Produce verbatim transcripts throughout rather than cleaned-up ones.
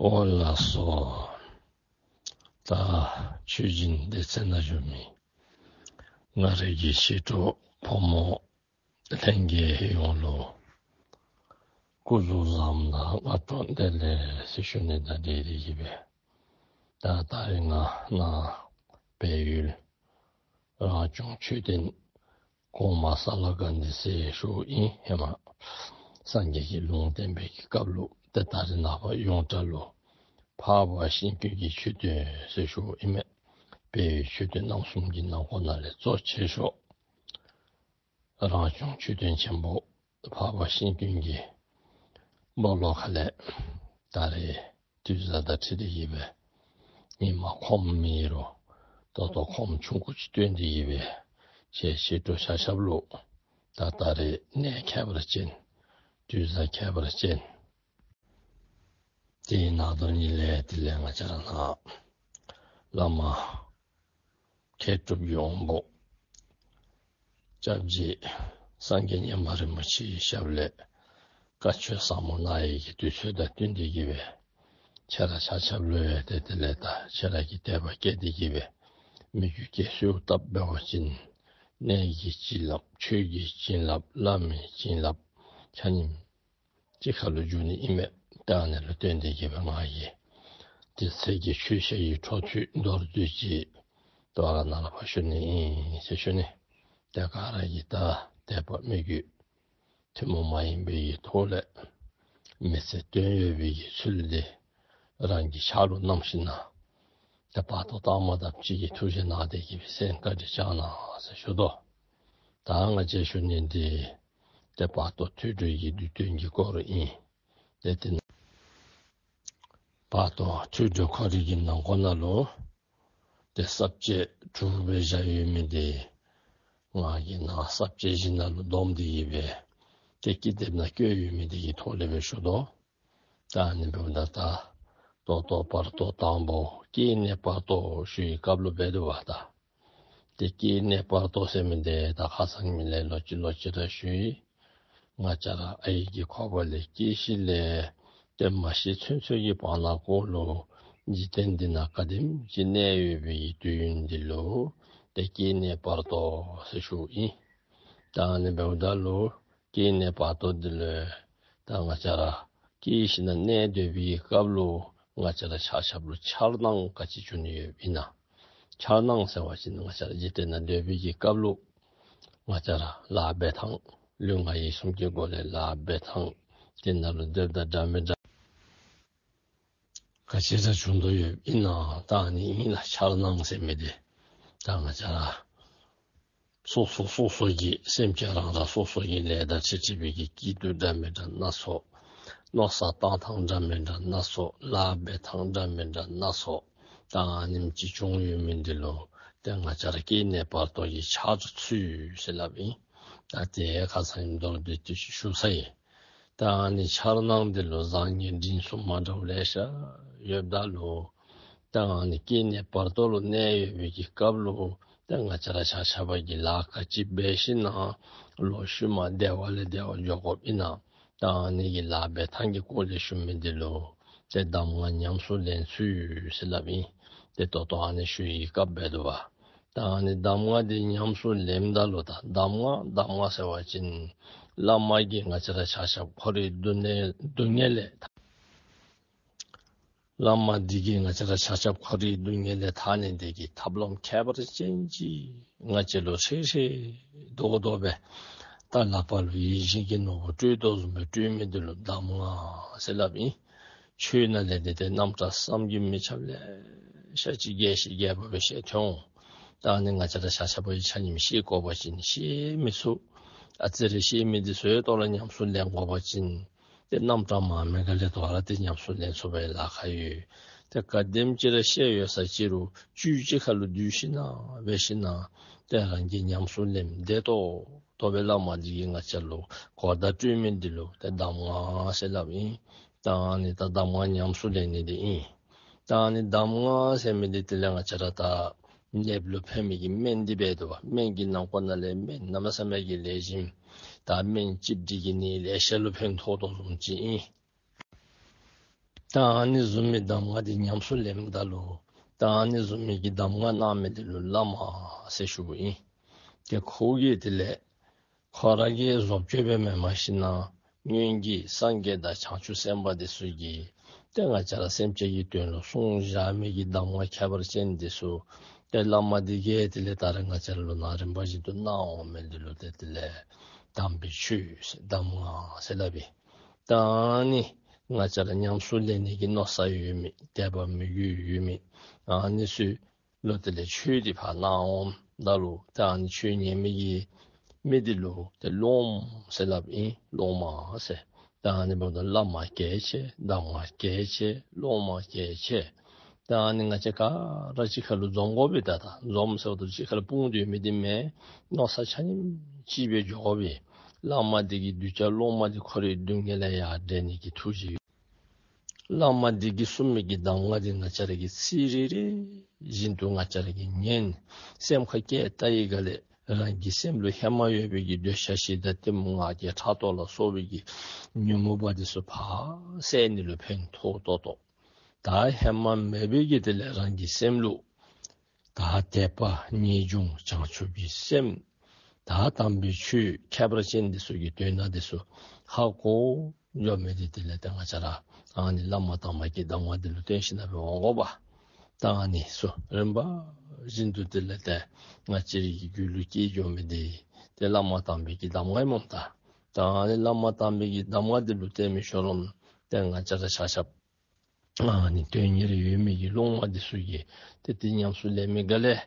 འོ་ལགས་སོ། ད་ཆོས་སྦྱིན་སྡེ་ཚན་ནང་བཞུགས་མི་ང་རའི་གི་ཞི་ཁྲོ་ཕོ་མོ་ལྷན་རྒྱས་ཡོངས་ལུ་སྐུ་གཟུགས་བཟང་དང་སྔ་དྲོ་བདེ་ལེགས་ཟེར་ཞུ་ནི་དང་འབྲེལ་ཏེ་གིས་སྦེ། ད་ད་རིས་ང་ནཱ་བལ་ཡུལ་རང་བྱུང་མཆོད་རྟེན་གོང་མ་ས་ལ་དགའ་ལྡན་ཟེར་ཞུཝ་ཨིན། ཧེ་མ་སངས་རྒྱས་ཀྱིས་ལུང་བསྟན་པའི་གི་སྐབས་ལུ་ཏེ་ད་རིས་ནངས་པ་ཡོངས་གྲགས་ལུ་འཕགས་པ་ཤིང་ཀུན་གྱི་མཆོད་རྟེན་ཟེར་ཞུཝ་ཨིན་མས། བལ་ཡུལ་མཆོད་རྟེན་རྣམ་གསུམ་གྱི་ནང་ཁོངས་ནང་ལས་གཙོ་ཆེ་ཤོས་རང་བྱུང་མཆོད་རྟེན་ཆེན་པོ་འཕགས་པ་ཤིང་ཀུན་གྱི་སྦོ་ལོགས་ཁ་ལས་ད་རིས་དུས་བཟང་དང་འཁྲིལ་ཏེ་གིས་སྦེ་ཉིམ་ཁོམ་མེད་རུང་ད་ལྟོ་ཁོམ་ཆུང་ཀུ་ཅིག་བཏོན་ཏེ་གིས་སྦེ་ཁྱེད་ཞི་ཁྲོ་ཆ་ཁྱབ་ལུ་ད་ད་རིས་གནས་ཁྱད་པར་ཅན་དུས་བཟང་ཁྱད་པར་ཅན་དེའི་ནང་དོན་ཉིད་ལས་དེ་ལས་ང་བཅས་ར་ནཱ་བླ་མ་མཁས་གྲུབ་ཀྱི་དབང་པོ་སྐྱབས་རྗེ་སངས་རྒྱས་མཉམ་མེད་རིན་པོ་ཆེའི་ཞབས་ལས་བཀའ་ཆོས་ཟབ་མོ་གནང་ཡི་གི་དུས་ཚོད་དང་བསྟུན་ཏེ་གིས་སྦེ་ཁྱེད་ར་ཆ་ཁྱབ་ལུ་ཡང་ཏེ་དེ་ལས་ད་ཁྱེད་ར་གི་དད་པ་བསྐྱེད་དེ་གིས་སྦེ་མི་རྒྱུད་སྐྱེ་གསོལཝ་བཏབ་འབད་བ་ཅིན་གནས་ཀྱི་བྱིན་རླབས་ཆོས་ཀྱི་བྱིན་རླབས་བླ་མའི་བྱིན་རླབས་ཆ་མཉམ་གཅིག་ཁར་ལུ་འཇུག་ནི་ཨིན་མས། ད་ཨ་ནི་ལུ་བརྟེན་ཏེ་གིས་སྦེ་ང་གིས་དེ་ཚེ་གི་ཆོས་བཤད་ཀྱི་འཕྲོ་མཐུད་མདོར་བསྡུས་ཅིག་དོ་ར་ནཱ་ལུ་ཕར་ཞུ་ནི་ཨིན་ཟེར་ཞུ་ནི། ཏེ་ག་ར་གིས་ད་དད་པ་མོས་གུས་ཐུན་མོང་མ་ཡིན་པའི་གི་ཐོག་ལས་མི་ཚེ་དོན་ཡོད་པའི་གི་ཚུལ་འདི་རང་གི་ཕྱག་ལུ་བསྣམས་ཞིནམ་ལས་ད་བར་དོ་བཏང་མ་བཏངམ་ཅིག་གི་ཐུགས་བཞེད་གནང་སྟེ་གིས་སྦེ་གསན་བཀའ་དྲིན་བསྐྱང་གནང་ཟེར་ཞུ་དོ། ད་ང་བཅས་ཞུ་ནི་འདི་ཏེ་བར་དོ་ཐོས་གྲོལ་གྱི་བསྡུས་དོན་གྱི་སྐོར་ཨིན། ཏེ་དེ་ནང་བར་དོ་ཐོས་གྲོལ་ཁོ་རའི་གི་ནང་ཁོངས་ནང་ལུ་ཏེ་ས་བཅད་དྲུག་སྦེ་བཞག་ཡོད་མི་འདི་ང་གིས་ནཱ་ས་བཅད་བཞི་ནང་ལུ་བསྡོམས་ཏེ་གིས་སྦེ་ཏེ་ཀི་དེབ་ནང་བཀོད་ཡོད་མི་འདི་གི་ཐོག་ལས་སྦེ་ཞུ་དོ། ད་ཨ་ནི་འབདཝ་ད་ད་ད་ལྟོ་བར་དོ་དང་པོ་སྐྱེ་གནས་བར་དོ་ཞུ་བའི་སྐབས་ལུ་འབད་དོ་བ། ད་ཏེ་སྐྱེ་གནས་བར་དོ་ཟེར་མི་འདི་ད་ཁ་ཙ་ཉིནམ་ལས་ལོག་ཅི་ལོག་ཅི་ར་ཞུ་ཡི། ང་བཅས་ར་ཨའི་གི་ཁོག་པ་ལས་སྐྱེས་ཞིནམ་ལས་ཏེ་མ་ཤི་ཚུན་ཚོད་ཀྱི་བར་ན་ཀོ་ལུ་འཇིག་རྟེན་འདི་ནང་ག་དེམ་ཅིག་གནས་ཡོད་པའི་དུས་ཡུན་འདི་ལུ་ཏེ་སྐྱེ་གནས་བར་དོ་ཟེར་ཞུཝ་ཨིན། ད་ཨ་ནི་འབདཝ་ད་ལུ་སྐྱེ་གནས་བར་དོ་འདི་ལུ་ད་ང་བཅས་ར་སྐྱེས་ཞིནམ་ལས་གནས་སྡོད་པའི་སྐབས་ལུ་ང་བཅས་ར་ཆ་ཁྱབ་ལུ་འཆར་སྣང་ག་ཅི་བྱུང་ནི་ཡོདཔ་ཨིན་ན། འཆར་སྣང་ཟེར་བ་ཅིན་ང་བཅས་ར་འཇིག་རྟེན་ནང་སྡོད་པའི་གི་སྐབས་ལུ་ང་བཅས་ར་ལཱ་འབད་ཐངས་ལུས་ངག་ཡིད་གསུམ་གྱི་སྒོ་ལས་ལཱ་འབད་ཐངས་དེ་ནང་ལུ་སྡོདཔ་ད་འདྲ་མི་འདྲ་ག་ཅི་ར་བྱུང་དོ་ཡོདཔ་ཨིན་ན། ད་ཨ་ནི་ཨིན་ལགས། འཆར་སྣང་ཟེར་མི་འདི་ད་ང་བཅས་ར་སོ་སོ་སོ་སོ་གི་སེམས་ཅན་རང་རང་སོ་སོ་གི་ལས་དང་འཁྲིལ་འཁྲིལ་བའི་གི་སྐྱིད་སྡུག་འདྲ་མི་འདྲ་སྣ་ཚོགས། མནོ་བསམ་བཏང་ཐངས་འདྲ་མི་འདྲ་སྣ་ཚོགས། ལཱ་འབད་ཐངས་འདྲ་མི་འདྲ་སྣ་ཚོགས། ད་ཨ་ནེམ་ཅིག་བྱུང་ཡོད་མི་འདི་ལུ་ཏེ་ང་བཅས་ར་སྐྱེ་གནས་བར་དོ་གི་འཆར་ཚུལ་ཟེར་སླབ་ཨིན། ད་དེ་ཁ་ཙ་ཉིནམ་མདོར་བསྡུས་ཏེ་ཅིག་ཞུ་ཚར་ཡི། ད་ཨ་ནི་འཆར་སྣང་འདི་ལུ་བཟང་ངན་འབྲིང་གསུམ་མ་འདྲཝ་ལེ་ཤ་ཡོདཔ་ད་ལུ་ད་ཨ་ནི་སྐྱེ་གནས་བར་དོ་ལུ་གནས་ཡོད་པའི་གི་སྐབས་ལུ་ཏེ་ང་བཅས་ར་ཆ་ཁྱབ་ཀྱིས་ལཱ་ག་ཅི་འབད་ཞིནམ་ལས་ལོག་ཤུལ་མ་བདེ་བ་ལས་བདེ་བར་འགྱོ་དགོཔ་ཨིན་ན། ད་ཨ་ནི་གི་ལཱ་འབད་ཐངས་ཀྱི་སྐོར་ལས་ཞུ་མི་འདི་ལུ་ཏེ་གདམས་ངག་ཉམས་སུ་ལེན་ཚུལ་ཟེར་སླབ་ཨིན། ཏེ་ད་ལྟོ་ཨ་ནི་ཞུ་བའི་སྐབས་འབད་དོ་བ། ད་ཨ་ནི་གདམས་ངག་འདི་ཉམས་སུ་ལེནམ་ད་ལུ་ད་གདམས་ངག་གདམས་ངག་ཟེར་བ་ཅིན་བླ་མ་གིས་ང་བཅས་ར་ཆ་ཁྱབ་འཁོར་བའི་སྡུག་བསྔལ་སྡུག་བསྔལ་ལས་བླ་མ་འདི་གིས་ང་བཅས་ར་ཆ་ཁྱབ་འཁོར་བའི་སྡུག་བསྔལ་ལས་ཐར་ནི་འདི་གི་ཐབས་ལམ་ཁྱད་པར་ཅན་ཅིག་ང་བཅས་ལུ་ཧྲིལ་ཧྲིལ་རྡོག་རྡོག་སྦེ་ད་ལག་པ་ལུ་ཡིད་བཞིན་གྱི་ནོར་བུ་སྤྲོད་དོ་བཟུམ་སྦེ་སྤྲོད་མི་འདི་ལུ་གདམས་ངག་ཟེར་སླབ་ཨིན། ཆོས་ནང་ལས་འདི་ཏེ་རྣམ་གྲངས་བསམ་གྱིས་མི་ཁྱབ་ལེ་ཤ་ཅིག་རྒྱས་ཤིང་རྒྱས་པ་སྦེ་བཤད་ཐོན་འོང་། ད་ཨ་ནི་ང་བཅས་ར་ཆ་ཁྱབ་ཡང་ཆ་མཉམ་ཤེས་དགོ་པ་ཅིན་ཤེས་མི་ཚུགས། ཨ་ཙི་རེ་ཤེས་མི་འདི་ཚུ་ཡང་ལྟོ་ར་ཉམས་སུ་ལེན་དགོ་པ་ཅིན་ཏེ་རྣམ་གྲངས་མང་མི་ག་ལས་ལྟོ་ར་ཏེ་ཉམས་སུ་ལེན་ཚུགས་པའི་ལཱ་ཁག་ཡོད། ཏེ་ག་དེམ་ཅིག་ར་ཤེས་ཡོད་ས་ཅིག་རུང་བཅུད་གཅིག་ཁར་ལུ་བསྡུ་ཞིནམ་ལས་འབད་ཞིནམ་ལས་ཏེ་རང་གིས་ཉམས་སུ་ལེནམ་བདེ་ཏོག་ཏོ་སྦེ་བླ་མ་འདི་གིས་ང་བཅས་ལུ་གོ་བརྡ་སྤྲོད་མི་འདི་ལུ་ཏེ་གདམས་ངག་ཟེར་སླབ་ཨིན། ད་ཨ་ནི་ད་གདམས་ངག་ཉམས་སུ་ལེན་ནི་འདི་ཨིན། ད་ཨ་ནི་གདམས་ངག་ཟེར་མི་འདི་དེ་ལས་ང་བཅས་ར་ད་ནདཔ་ལུ་ཕན་མི་གི་སྨན་འདི་འབད་དོ་བ། སྨན་གྱི་ནང་ཁོངས་ནང་ལས་སྨན་གནམ་མེད་ས་མེད་ཀྱི་ལེགས་ཤོམ་ད་སྨན་ཅིག་འདི་གིས་ནད་ལེ་ཤ་ལུ་ཕན་ཐོགས་དོ་བཟུམ་ཅིག་ཨིན། ད་ཨ་ནི་བཟུམ་མའི་གདམས་ངག་འདི་ཉམས་སུ་ལེནམ་ད་ལུ་ད་ཨ་ནི་བཟུམ་མའི་གི་གདམས་ངག་གནང་མི་འདི་ལུ་བླ་མ་ཟེར་ཞུཝ་ཨིན། ཏེ་ཁོ་གིས་དེ་ལས་ཁོ་ར་གིས་བཟོ་བཅོས་འབད་མི་མེན་ཞིན་ན་སྔོན་གྱི་སངས་རྒྱས་དང་བྱང་ཆུབ་སེམས་དཔའ་འདི་ཚུ་གིས་ཏེ་ང་བཅས་ར་སེམས་ཅན་གྱི་དོན་ལུ་གསུངས་བཞག་མི་གི་གདམས་ངག་ཁྱད་པར་ཅན་འདི་ཚུ་ཏེ་བླ་མ་འདི་གིས་དེ་ལས་ད་རེས་ང་བཅས་ར་ལུ་ནཱ་རིམ་པ་བཞིན་དུ་གནང་འོང་མི་འདི་ལུ་ཏེ་དེ་ལས་དམ་པའི་ཆོས་ཟེར་གདམས་ངག་ཟེར་སླབ་ཨིན། ད་ཨ་ནི་ང་བཅས་ར་ཉམས་སུ་ལེན་ནི་གི་མནོ་བསམ་ཡོད་མི་དད་པ་མོས་གུས་ཡོད་མི་ཨ་ནི་ཚུ་ལུ་དེ་ལས་ཆོས་འདི་ཕར་གནང་འོངམ་ད་ལུ་ད་ཨ་ནི་ཆོས་ཉན་མི་གི་མི་འདི་ལུ་ཏེ་སློབམ་ཟེར་སླབ་ཨིན། སློབ་མ་ཟེར། ད་ཨ་ནི་འབདཝ་ད་བླ་མ་གལ་ཆེ། གདམས་ངག་གལ་ཆེ། སློབ་མ་གལ་ཆེ། ད་ཨ་ནི་ང་བཅས་ག་ར་གཅིག་ཁར་ལུ་འཛོམས་དགོ་པས། ད་ད་འཛོམས་ཟེརཝ་ད་གཅིག་ཁར་ལུ་སྤུངས་སྡོད་མི་འདི་མེན། མནོ་བསམ་ཆ་མཉམ་གཅིག་སྦེ་འགྱོ་དགོ་པས། བླ་མ་འདི་གི་གདུལ་བྱ་སློབ་མ་འདི་འཁོར་བའི་སྡུག་བསྔལ་ལས་ཡར་འདྲེན་ནི་གི་ཐུགས་རྗེ་ཡོད། བླ་མ་འདི་གིས་གསུངས་མི་གི་གདམས་ངག་འདི་ང་བཅས་ར་གིས་ཚིག་རེ་རེ་བཞིན་དུ་ང་བཅས་ར་གིས་ཉན། སེམས་ཁར་བསྐྱེད་བལྟ་བའི་སྒང་ལས་རང་གི་སེམས་ལུ་ཧེ་མ་ཡོད་པའི་གི་འདོད་ཆགས་ཞེ་སྡང་གཏི་མུག་ང་རྒྱལ་ཕྲག་དོག་ལ་སོགས་པའི་གི་ཉོན་མོངས་པ་འདི་ཚུ་ཕར་བསལ་ནི་ལུ་ཕན་ཐོགས་ཏོག་ཏོ། ད་ཧེ་མ་མེད་པའི་གི་དེ་ལས་རང་གི་སེམས་ལུ་ད་དད་པ་ངེས་འབྱུང་བྱང་ཆུབ་ཀྱི་སེམས་ད་དམ་པའི་ཆོས་ཁྱད་པར་ཅན་འདི་ཚུ་གི་དོན་དག་འདི་ཚུ་ཧ་གོ་འགྱོ་མི་འདི་དེ་ལས་ད་ང་བཅས་ར་ཨ་ནི་བླ་མ་དམ་པ་གི་གདམས་ངག་འདི་ལུ་བརྟེན་ཞིན་ན་སྦེ་འོང་དགོ་པས། ད་ཨ་ནི་ཚུ་རིམ་པ་བཞིན་དུ་དེ་ལས་ད་ང་བཅས་རའི་གི་རྒྱུད་ལུ་སྐྱེ་འགྱོ་མི་འདི་ཏེ་བླ་མ་དམ་པའི་གི་གདམས་ངག་ཨིནམ་ད། ད་ཨ་ནི་བླ་མ་དམ་པའི་གི་གདམས་ངག་འདི་ལུ་བརྟེན་མི་ཤུལ་ལུ་ཏེ་ང་བཅས་ར་ཆ་ཁྱབ་ཨ་ནི་དོན་གཉེར་ཡོད་མི་གི་སློབ་མ་འདི་ཚུ་གིས་ཏེ་དེ་ཉམས་སུ་ལེན་མི་སྒང་ལས་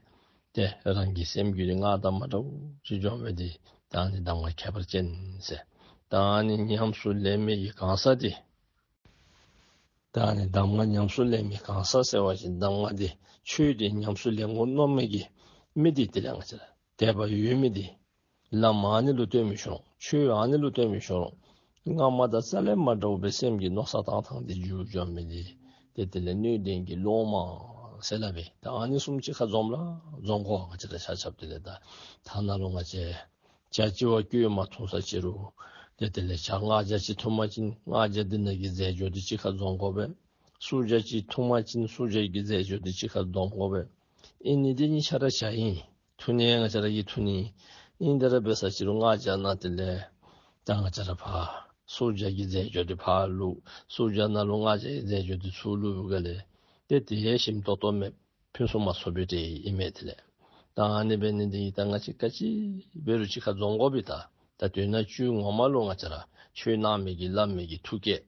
ཏེ་རང་གི་སེམས་རྒྱུད་འདི་སྔར་དང་མ་འདྲཝ་ཅིག་འགྱོ་མི་འདི་ད་ཨ་ནི་གདམས་ངག་ཁྱད་པར་ཅན་ཟེར། ད་ཨ་ནི་ཉམས་སུ་ལེན་མི་གི་གང་ཟག་འདི་ད་ཨ་ནི་གདམས་ངག་ཉམས་སུ་ལེན་མི་གང་ཟག་ཟེར་བ་ཅིན་གདམས་ངག་འདི་ཆོས་འདི་ཉམས་སུ་ལེན་དགོ་མནོ་མི་གི་མི་འདི་དེ་ལས་ང་བཅས་ར་དད་པ་ཡོད་མི་འདི་བླ་མ་ཨ་ནི་ལུ་བསྟེན་མི་ཤུལ་ལུ་ཆོས་ཨ་ནི་ལུ་བསྟེན་མི་ཤུལ་ལུ་སྔ་མ་དང་རྩ་ལས་མ་འདྲཝ་སྦེ་སེམས་ཀྱི་མནོ་བསམ་བཏང་ཐངས་འདི་འགྱུར་འགྱོ་མི་འདི་ཏེ་དེ་ལས་སྣོད་ལྡན་གྱི་སློབ་མ་ཟེར་སླབ་ཨིན། ད་ཨ་ནི་གསུམ་གཅིག་ཁར་འཛོམས་ར་འཛོམས་དགོ། ང་བཅས་ར་ཆ་ཁྱབ་དེ་ལས་ད་ཐ་ན་ལུ་ང་བཅས་ཇ་ཅིག་བ་སྐྱོན་མ་འཐུང་ས་ཅིག་རུང་ཏེ་དེ་ལས་ཇ་སྔགས་ཇ་ཅིག་འཐུང་པ་ཅིན་སྔགས་ཇ་འདི་ནང་གི་རྫས་སྦྱོར་འདི་གཅིག་ཁར་འཛོམས་དགོ་པས། སྲུབ་ཇ་ཅིག་འཐུང་པ་ཅིན་སྲུབ་ཇ་གི་རྫས་སྦྱོར་འདི་གཅིག་ཁར་འཛོམས་དགོ་པས། ཨིན་ནི་འདི་གཉིས་ཆ་ར་ཇ་ཨིན། འཐུང་ནི་ཡང་ང་བཅས་ར་གིས་འཐུང་ནི་ཨིན། དེ་ར་འབད་ས་ཅིག་རུང་སྔགས་ཇ་ནང་དེ་ལས་ད་ང་བཅས་ར་ཕར་སྲུབ་ཇ་གི་རྫས་སྦྱོར་འདི་ཕར་བླུགས། སྲུབ་ཇ་ནང་ལུ་སྔགས་ཇ་གི་རྫས་སྦྱོར་འདི་ཚུར་བླུགས་པའི་སྒང་ལས་ཏེ་དེ་ཞིམ་ཏོང་ཏོ་མེད། ཕུན་སུམ་མ་ཚོགས་པའི་གྲས་ཨིན་མས། དེ་ལས་ད་ཨ་ནི་འབད་ནི་འདི་གིས་ད་ང་བཅས་ག་ཅི་འབད་རུང་གཅིག་ཁར་འཛོམས་དགོ་པས། ད་ད་དོན་ནང་བཅུད་ངོ་མ་ལུ་ང་བཅས་ར་ཆོས་གནང་མི་གི་བླ་མའི་གི་ཐུགས་བསྐྱེད།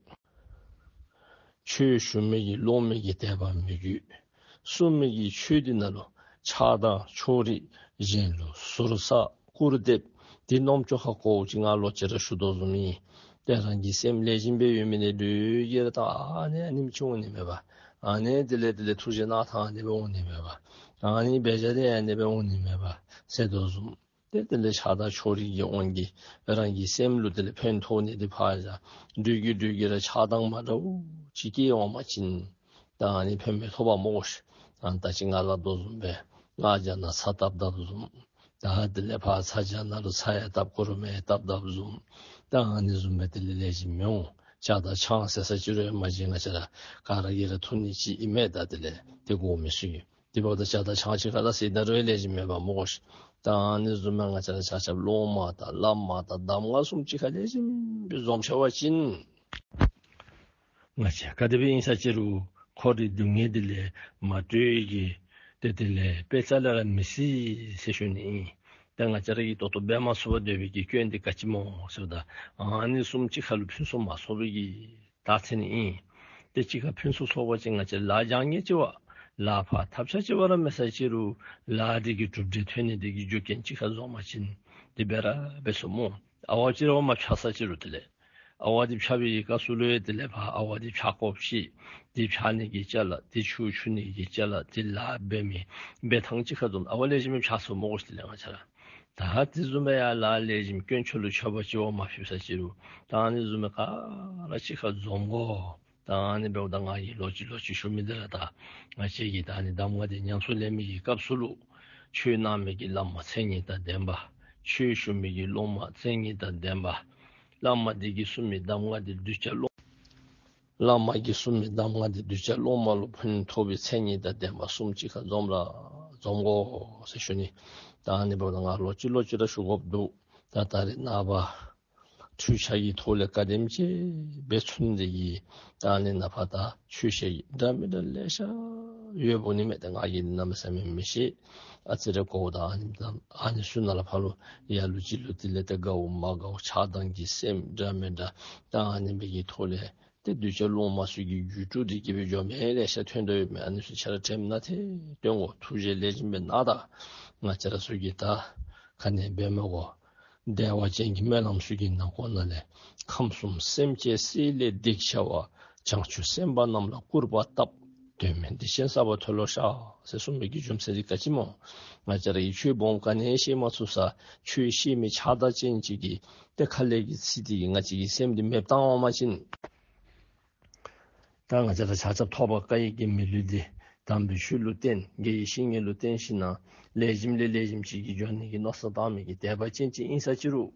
ཆོས་ཞུ་མི་གི་སློབ་མའི་གི་དད་པ་མོས་གུས། གསུང་མི་གི་ཆོས་འདི་ནང་ལུ་ཕྱག་དང་ཕྱོགས་རིས་གཞན་ལུ་ཟུར་ཟ་སྐུར་འདེབས་འདི་རྣམ་ཅོ་ཁར་གོཝ་ཅིག་ང་ལོག་ཅི་ར་ཞུ་དོ་བཟུམ་ཨིན། ཏེ་རང་གི་སེམས་ལེགས་ཤོམ་སྦེ་ཡོད་མི་འདི་ལུ་གི་ར་ད་ཨ་ནི་ཨ་ནེམ་ཅིག་འོང་ནི་མས་པ། ཨ་ནི་དེ་ལས་དེ་ལས་ཐུགས་རྗེ་གནང་ཐངས་ཨ་ནི་སྦེ་འོང་ནི་མས་པ། ཨ་ནི་འབད་བྱ་འདི་ཨ་ནི་སྦེ་འོང་ནི་མས་པ་ཟེར་དོ་བཟུམ། ཏེ་དེ་ལས་ཕྱག་དང་ཕྱོགས་རིས་ཀྱི་དབང་གིས་རང་གི་སེམས་ལུ་དེ་ལས་ཕན་ཐོགས་ནི་འདི་ཕར་བཞག། འགྲོས་ཀྱིས་འགྲོས་ཀྱིས་ར་ཆགས་སྡང་མ་འདྲཝ་ཅིག་སྐྱེ་འོང་པ་ཅིན་ད་ཨ་ནི་ཕན་མི་ཐོགས་པས་སྨོ་ཤིག། ཨ་ད་ཅི་ང་སླབ་དོ་བཟུམ་སྦེ་སྔགས་ཇ་ནང་ཚྭ་བཏབ་བཏབ་བཟུམ། ད་དེ་ལས་ཕར་ཚྭ་ཇ་ནང་ལུ་ཚྭ་ཡང་བཏབ་ཁུ་རུ་མ་ཡང་བཏབ་བཏབ་བཟུམ། ད་ཨ་ནི་བཟུམ་སྦེ་དེ་ལས་ལེགས་ཤོམ་མི་འོང་། ཇ་དང་ཆང་ཟེར་ས་ཅིག་རུང་ཡང་མ་གཞི་ང་བཅས་ར་ག་ར་གིས་ར་འཐུང་ནི་ཅིག་ཨིན་མས། ད་དེ་ལས་དེ་དགོ་མི་ཚུ་གིས། དེ་འབདཝ་ད་ཇ་དང་ཆང་གཅིག་ཁར་ལུ་ཟེར་ད་རུང་ལེགས་ཤོམ་མེད་པས་སྨོ་ཤིག། ད་ཨ་ནི་བཟུམ་སྦེ་ང་བཅས་ར་ཆ་ཁྱབ་སློབ་མ་དང་བླ་མ་དང་གདམས་ངག་གསུམ་གཅིག་ཁར་ལེགས་ཤོམ་སྦེ་འཛོམས་ཚར་བ་ཅིན་ང་བཅས་ག་དེ་སྦེ་ཨིན་ས་ཅིག་རུང་འཁོར་བའི་སྡུག་བསྔལ་འདི་ལས་མ་གྲོལ་གྱི་ཏེ་དེ་ལས་དཔེ་རྩ་ལས་ར་མི་སྲིད་ཟེར་ཞུ་ནི་ཨིན། ད་ང་བཅས་ར་གིས་ཏོག་ཏོ་འབད་མ་ཚུགས་པར་སྡོད་པའི་གི་སྐྱོན་འདི་ག་ཅི་སྨོ་ཟེརཝ་ད་ཨ་ནི་གསུམ་གཅིག་ཁར་ལུ་ཕུན་སུམ་མ་ཚོགས་པའི་གི་རྟགས་མཚན་ཨིན། ཏེ་གཅིག་ཁར་ཕུན་སུམ་ཚོགས་པ་ཅིན་ང་བཅས་ལཱ་བྱང་ཉེས་ཅིག་འབད་ལཱ་ཕར་ཐབས་ཆག་ཅིག་འབད་ར་མེད་ས་ཅིག་རུང་ལཱ་འདི་གི་གྲུབ་འབྲས་ཐོན་ནི་འདི་གི་རྒྱུ་རྐྱེན་གཅིག་ཁར་འཛོམས་པ་ཅིན་དེ་སྦེ་ར་འབད་ཚུགས་སྨོ། ཨ་ཝ་ཅིག་ར་མ་འཕྱག་ས་ཅིག་རུང་དེ་ལས་ཨ་ཝ་འདི་འཕྱག་པའི་གི་སྐབས་སུ་ལུ་ཡང་དེ་ལས་ཕར་ཨ་ཝ་འདི་འཕྱག་དགོཔ་ཅིག། འདི་འཕྱག་ནི་གི་ཅ་ལ་འདི་ཆུ་འཁྱུ་ནི་གི་ཅ་ལ་འདི་ལཱ་འབད་མི་འབད་ཐངས་གཅིག་ཁར་འཛོམས་ཨ་ཝ་ལེགས་ཤོམ་སྦེ་འཕྱག་ཚུགས་སྨོ་ཤིག། དེ་ལས་ང་བཅས་ར་ད་དེ་བཟུམ་སྦེ་ཡར་ལཱ་ལེགས་ཤོམ་དཀོན་མཆོག་ལུ་མཆོད་པ་ཅིག་འབད་མ་ཕུལ་ས་ཅིག་རུང་ད་ཨ་ནི་བཟུམ་སྦེ་ག་ར་གཅིག་ཁར་འཛོམས་དགོ། ད་ཨ་ནི་འབདཝ་ད་ང་གིས་ལོག་ཅི་ལོག་ཅི་ཞུ་མི་འདི་ར་ད་ང་བཅས་ཀྱིས་ད་ཨ་ནི་གདམས་ངག་འདི་ཉམས་སུ་ལེན་མི་གི་སྐབས་སུ་ལུ་ཆོས་གནང་མི་གི་བླ་མ་མཚན་ཉིད་དང་ལྡན་པ། ཆོས་ཞུ་མི་གི་སློབ་མ་མཚན་ཉིད་དང་ལྡན་པ། བླ་མ་འདི་གིས་གསུངས་མི་གདམས་ངག་འདི་གདུལ་བྱ་སློབ་ བླ་མ་གིས་གསུངས་མི་གདམས་ངག་འདི་གདུལ་བྱ་སློབ་མ་ལུ་ཕན་ཐོགས་པའི་མཚན་ཉིད་དང་ལྡན་པ་གསུམ་གཅིག་ཁར་འཛོམས་ར་འཛོམས་དགོ་ཟེར་ཞུ་ནི། ད་ཨ་ནི་འབདཝ་ད་ང་ལོག་ཅི་ལོག་ཅི་ར་ཞུ་དགོཔ་འདུག། ད་ད་རེས་ནངས་པ་འཕྲུལ་ཆས་ཀྱི་ཐོག་ལས་ག་དེམ་ཅིག་འབད་ཚུགས་ནི་དེ་གིས་ད་ཨ་ནི་ནང་ཕར་ད་ཆོས་བཤད་འདྲ་མི་འདྲ་ལེ་ཤ་ཡོདཔ་འོང་ནི་མས། ད་ང་གིས་གནམ་མེད་ས་མེད་མི་ཤེས། ཨ་ཙི་རེ་གོཝ་ད་ཨ་ནི་ད་ཨ་ནི་ཚུ་ནང་ལས་ཕར་ལུ་ཡར་ལུ་ཅིག་ལུ་དེ་ལས་ད་དགའཝ་མ་དགའཝ་ཆགས་སྡང་གི་སེམས་འདྲ་མི་འདྲ་ད་ཨ་ནི་མི་གི་ཐོག་ལས་ཏེ་གདུལ་བྱ་སློབ་མ་ཚུ་གི་རྒྱུད་དཀྲུགས་ཏེ་གི་སྦེ་འགྱོ་མི་ལེ་ཤ་ཐོན་དོ་ཡོདཔ་མས། ཨ་ནི་ཚུ་ཆ་ར་དྲནམ་ན་ཏེ་སྟོན་དགོ། ཐུགས་རྗེ་ལེགས་ཤོམ་སྦེ་གནང་ད། ང་བཅས་ར་ཚུ་གིས་ད་ག་ནི་འབད་མི་དགོ། བདེ་བ་ཅན་གྱི་སྨོན་ལམ་ཚུ་གི་ནང་ཁོངས་ནང་ལས་ཁམས་གསུམ་སེམས་ཅན་སྲིད་ལས་སྡིག་བྱ་བ། བྱང་ཆུབ་སེམས་དཔའ་རྣམས་ལ་སྐུར་པ་བཏབ། དོན་མེད་སྡིག་ཅན་བསགས་པ་མཐོལ་ལོ་བཤགས་ཟེར་གསུངས་མི་གི་རྒྱུ་མཚན་འདི་ག་ཅི་སྨོ། ང་བཅས་ར་གིས་ཆོས་སྦོམ་ག་ནི་ཡང་ཤེས་མ་ཚུགས་ས་ཆོས་ཤེས་མི་ཆགས་སྡང་ཅན་ཅིག་གིས་ཏེ་ཁ་ལས་ཀྱི་ཚིག་འདི་གིས་ང་བཅས་ཀྱི་སེམས་འདི་མེདཔ་བཏང་བ་མ་ཅིན། ད་ང་བཅས་ར་ཆ་ཁྱབ་ཐོབ་པ་བཀའ་ཡི་གི་མི་ལུས་འདི་དམ་པའི་ཆོས་ལུ་བརྟེན་དགེ་བའི་བཤེས་གཉེན་ལུ་བརྟེན་ཞིནམ་ལས་ལེགས་ཤོམ་ལས་ལེགས་ཤོམ་ཅིག་གི་འགྱོ་ནི་གི་མནོ་བསམ་བཏང་མི་གི་དད་པ་ཅན་ཅིག་ཨིན་ས་ཅི་རུང་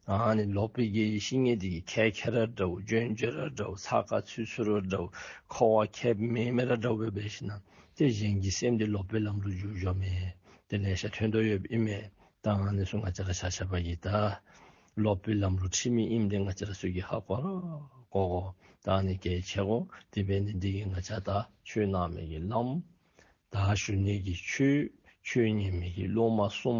ཨ་ནི་ལོག་པའི་དགེ་བའི་བཤེས་གཉེན་འདི་གིས་ཁ་ཁ་ར་འདྲཝ་འཇོན་འཇོན་ར་འདྲཝ་ཚ་ཁ་ཚུད་ཚུད་ར་འདྲཝ་འཁོར་བ་ཁེབ་མེད་མེད་ར་འདྲཝ་སྦེ་འབད་ཞིནམ་ལས་ཏེ་གཞན་གྱི་སེམས་འདི་ལོག་པའི་ལམ་ལུ་འཇུག་འགྱོ་མི་དེ་ལེ་ཤ་ཐོན་དོ་ཡོདཔ་ཨིན་མས། ད་ཨ་ནི་ཚུ་ང་བཅས་ར་ཆ་ཁྱབ་ཀྱིས་ད་ལོག་པའི་ལམ་ལུ་ཁྲིད་མི་ཨིནམ་འདི་ང་བཅས་ར་ཚུ་གིས་ཧ་གོ་ར་གོ་དགོ། ད་ཨ་ནི་གལ་ཆེ་གོ། དེ་འབད་ནི་འདི་གིས་ང་བཅས་ད་ཆོས་གནང་མི་གི་བླམ་ད་ཞུ་ནི་གི་ཆོས་ཆོས་ཉན་མི་གི་སློབ་མ་གསུམ་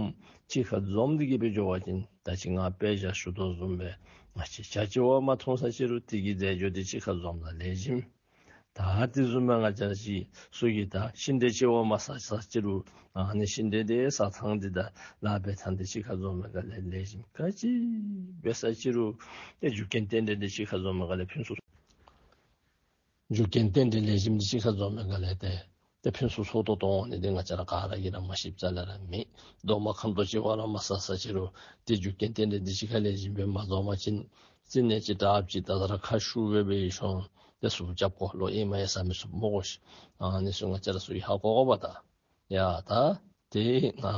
གཅིག་ཁར་འཛོམས་ཏེ་གི་སྦེ་འགྱོ་བ་ཅིན་ད་ཅི་ང་དཔེ་བཞག་ཞུ་དོ་བཟུམ་སྦེ་ང་བཅས་ཇ་བཅུ་བ་མ་འཐུང་ས་ཅི་རུང་དེ་གི་རྫས་སྦྱོར་འདི་གཅིག་ཁར་འཛོམས་ད་ལེགས་ཤོམ། ད་དེ་བཟུམ་སྦེ་ང་བཅས་ར་ཅིག་ཚུ་གིས་ད་ཤིང་འབྲས་བཅུ་བ་མ་ཟ་ས་ཅི་རུང་ཨ་ནི་ཤིང་འབྲས་འདི་ཟ་ཐངས་འདི་དང་ལཱ་འབད་ཐངས་འདི་གཅིག་ཁར་འཛོམས་མི་ག་ལས་ལེགས་ཤོམ། ག་ཅི་འབད་ས་ཅི་རུང་ཏེ་རྒྱུ་རྐྱེན་རྟེན་འབྲེལ་འདི་གཅིག་ཁར་འཛོམས་མི་ག་ལས་ཕུན་སུམ། རྒྱུ་རྐྱེན་རྟེན་འབྲེལ་ལེགས་ཤོམ་འདི་གཅིག་ཁར་འཛོམས་མི་ག་ལས་ཏེ་ཏེ་ཕུན་སུམ་ཚོགས་ཏོག་ཏོ་འོང་ནི་འདི་ང་བཅས་ར་ག་ར་གིས་ར་མ་ཤེསཔ་རྩ་ལས་ར་མེད། རྡོག་མ་ཁམ་ཏོག་གཅིག་བ་ར་མ་ཟ་ས་ཅི་རུང་ཏེ་རྒྱུ་རྐྱེན་རྟེན་འབྲེལ་འདི་གཅིག་ཁར་ལེགས་ཤོམ་སྦེ་མ་འཛོམས་པ་ཅིན་རྩི་ནད་ཅིག་དྲགཔ་ཅིག་ད་ད་ར་ཁ་ཤུབ་སྦེ་སྦེ་ཤོང་ཏེ་ཟུག་རྐྱབ་དགོ། ལོ་ཨེ་མ་ཡ་ཟ་མི་ཚུགསཔ་སྨོ་གོ་ཤིག། ཨ་ནི་ཚུ་ང་བཅས་ར་ཚུ་གིས་ཧ་གོ་དགོཔ་ད། ཡ་ད་ཏེ་ང་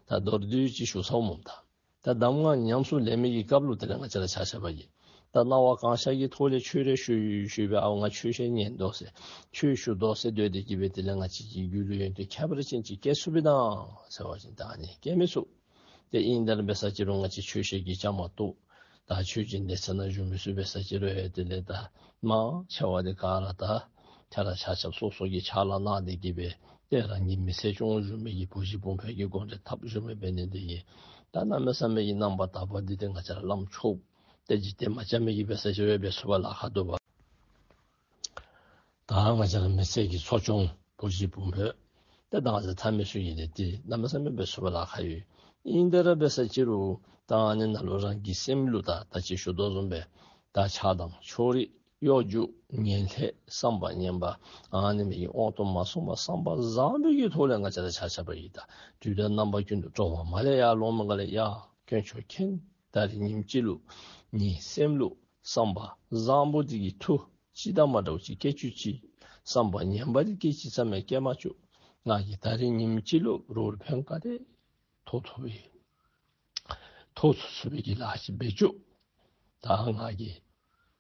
ད་མདོར་བསྡུས་ཅིག་ཞུ་ཚརཝ་སྨོ་ད། ད་གདམས་ངག་ཉམས་སུ་ལེན་མི་གི་སྐབས་ལུ་དེ་ལས་ང་བཅས་ར་ཆ་ཁྱབ་ཀྱིས་ད་སྣང་བ་གང་ཤར་གྱི་ཐོག་ལས་ཆོས་རེ་ཞུ་ཞུ་སྦེ་ཨའོ་ང་ཆོས་བཤད་ཉན་དོ་ཟེར་ཆོས་ཞུ་དོ་ཟེར་སྡོད་དེ་གི་སྦེ་དེ་ལས་ང་བཅས་ཀྱི་རྒྱུད་ལུ་ཡོན་ཏན་ཁྱད་པར་ཅན་ཅིག་སྐྱེ་ཚུགས་པས་ན་ཟེར་བ་ཅིན་ད་ཨ་ནི་སྐྱེ་མི་ཚུགས། ཏེ་ཨིན་ད་ར་འབད་ས་ཅི་རུང་ང་བཅས་ཆོས་བཤད་ཀྱིས་ཅང་མ་བཏུབ། ད་ཆོས་ཀྱི་གནས་ཚད་ནང་བཞུགས་མི་ཚུ་འབད་ས་ཅི་རུང་ཨེ་དེ་ལས་ད་མང་ཆེ་བ་འདི་ག་ར་ད་ཁྱེད་ར་ཆ་ཁྱབ་སོ་སོ་གི་ཕྱག་ལཱ་གནང་སྟེ་གི་སྦེ་ཏེ་རང་གི་མི་ཚེ་སྐྱོང་བཞུགས་མི་གི་བུ་གཞི་བུམོ་གི་དགོངས་འགྲེལ་འཐབ་བཞུགས་མི་འབད་ནི་འདི་གིས་ད་གནམ་མེད་ས་མེད་ཀྱི་རྣམ་པར་དག་པ་འདི་ཏེ་ང་བཅས་ར་བླམ་ཆོསཔ་ཏེ་འཇིག་རྟེན་མ་བྱ་མི་གིས་འབད་ས་ཅི་རུང་འབད་ཚུགས་པར་ལཱ་ཁག་འདུག་པ། ད་ང་བཅས་ར་མི་ཚེ་གི་འཚོ་སྐྱོང་བུ་གཞི་བུམོ་ཏེ་དང་ཟེར་ཐ་མི་ཚུ་གིས་ཏེ་གནམ་མེད་ས་མེད་འབད་ཚུགས་པར་ལཱ་ཁག་ཡོད། ཨིན་ད་ར་འབད་ས་ཅི་རུང་ད་ཨ་ནི་ནང་ལུ་རང་གི་སེམས་ལུ་ད་ད་ཅི་ཞུ་དོ་བཟུམ་སྦེ་ད་ཆགས་སྡང་ཕྱོགས་རིས་གཡོ་སྒྱུ་ངན་ལྷད་བསམ་པ་ངན་པ་ཨ་ནི་མི་གི་དབང་དུ་མ་སོང་བ་བསམ་པ་བཟང་པོའི་གི་ཐོག་ལས་ང་བཅས་ར་ཆ་ཁྱབ་ཀྱིས་ད་དུས་དང་རྣམ་པ་ཀུན་ཏུ་དྲོ་པ་མ་ལས་ཡར་ལོང་མི་ག་ལས་ཡ་དཀོན་མཆོག་མཁྱེན། ད་རིས་ཉིནམ་གཅིག་ལུ་ངེའི་སེམས་ལུ་བསམ་པ་བཟང་པོ་འདི་གི་མཐུ་ཅི་དང་མ་འདྲཝ་ཅིག་སྐྱེ་བཅུག་ཅིག། བསམ་པ་ངན་པ་འདི་སྐད་ཅིག་ཙམ་ཡང་སྐྱེ་མ་བཅུག། ང་གིས་ད་རིས་ཉིནམ་གཅིག་ལུ་རོགས་ལུ་ཕན་ག་དེ་ཐོགས་ཐོགས་པའི་ཐོགས་ཚུགས་ཚུགས་པའི་གི་ལཱ་ཅིག་འབད་བཅུག། ད་ང་གིས་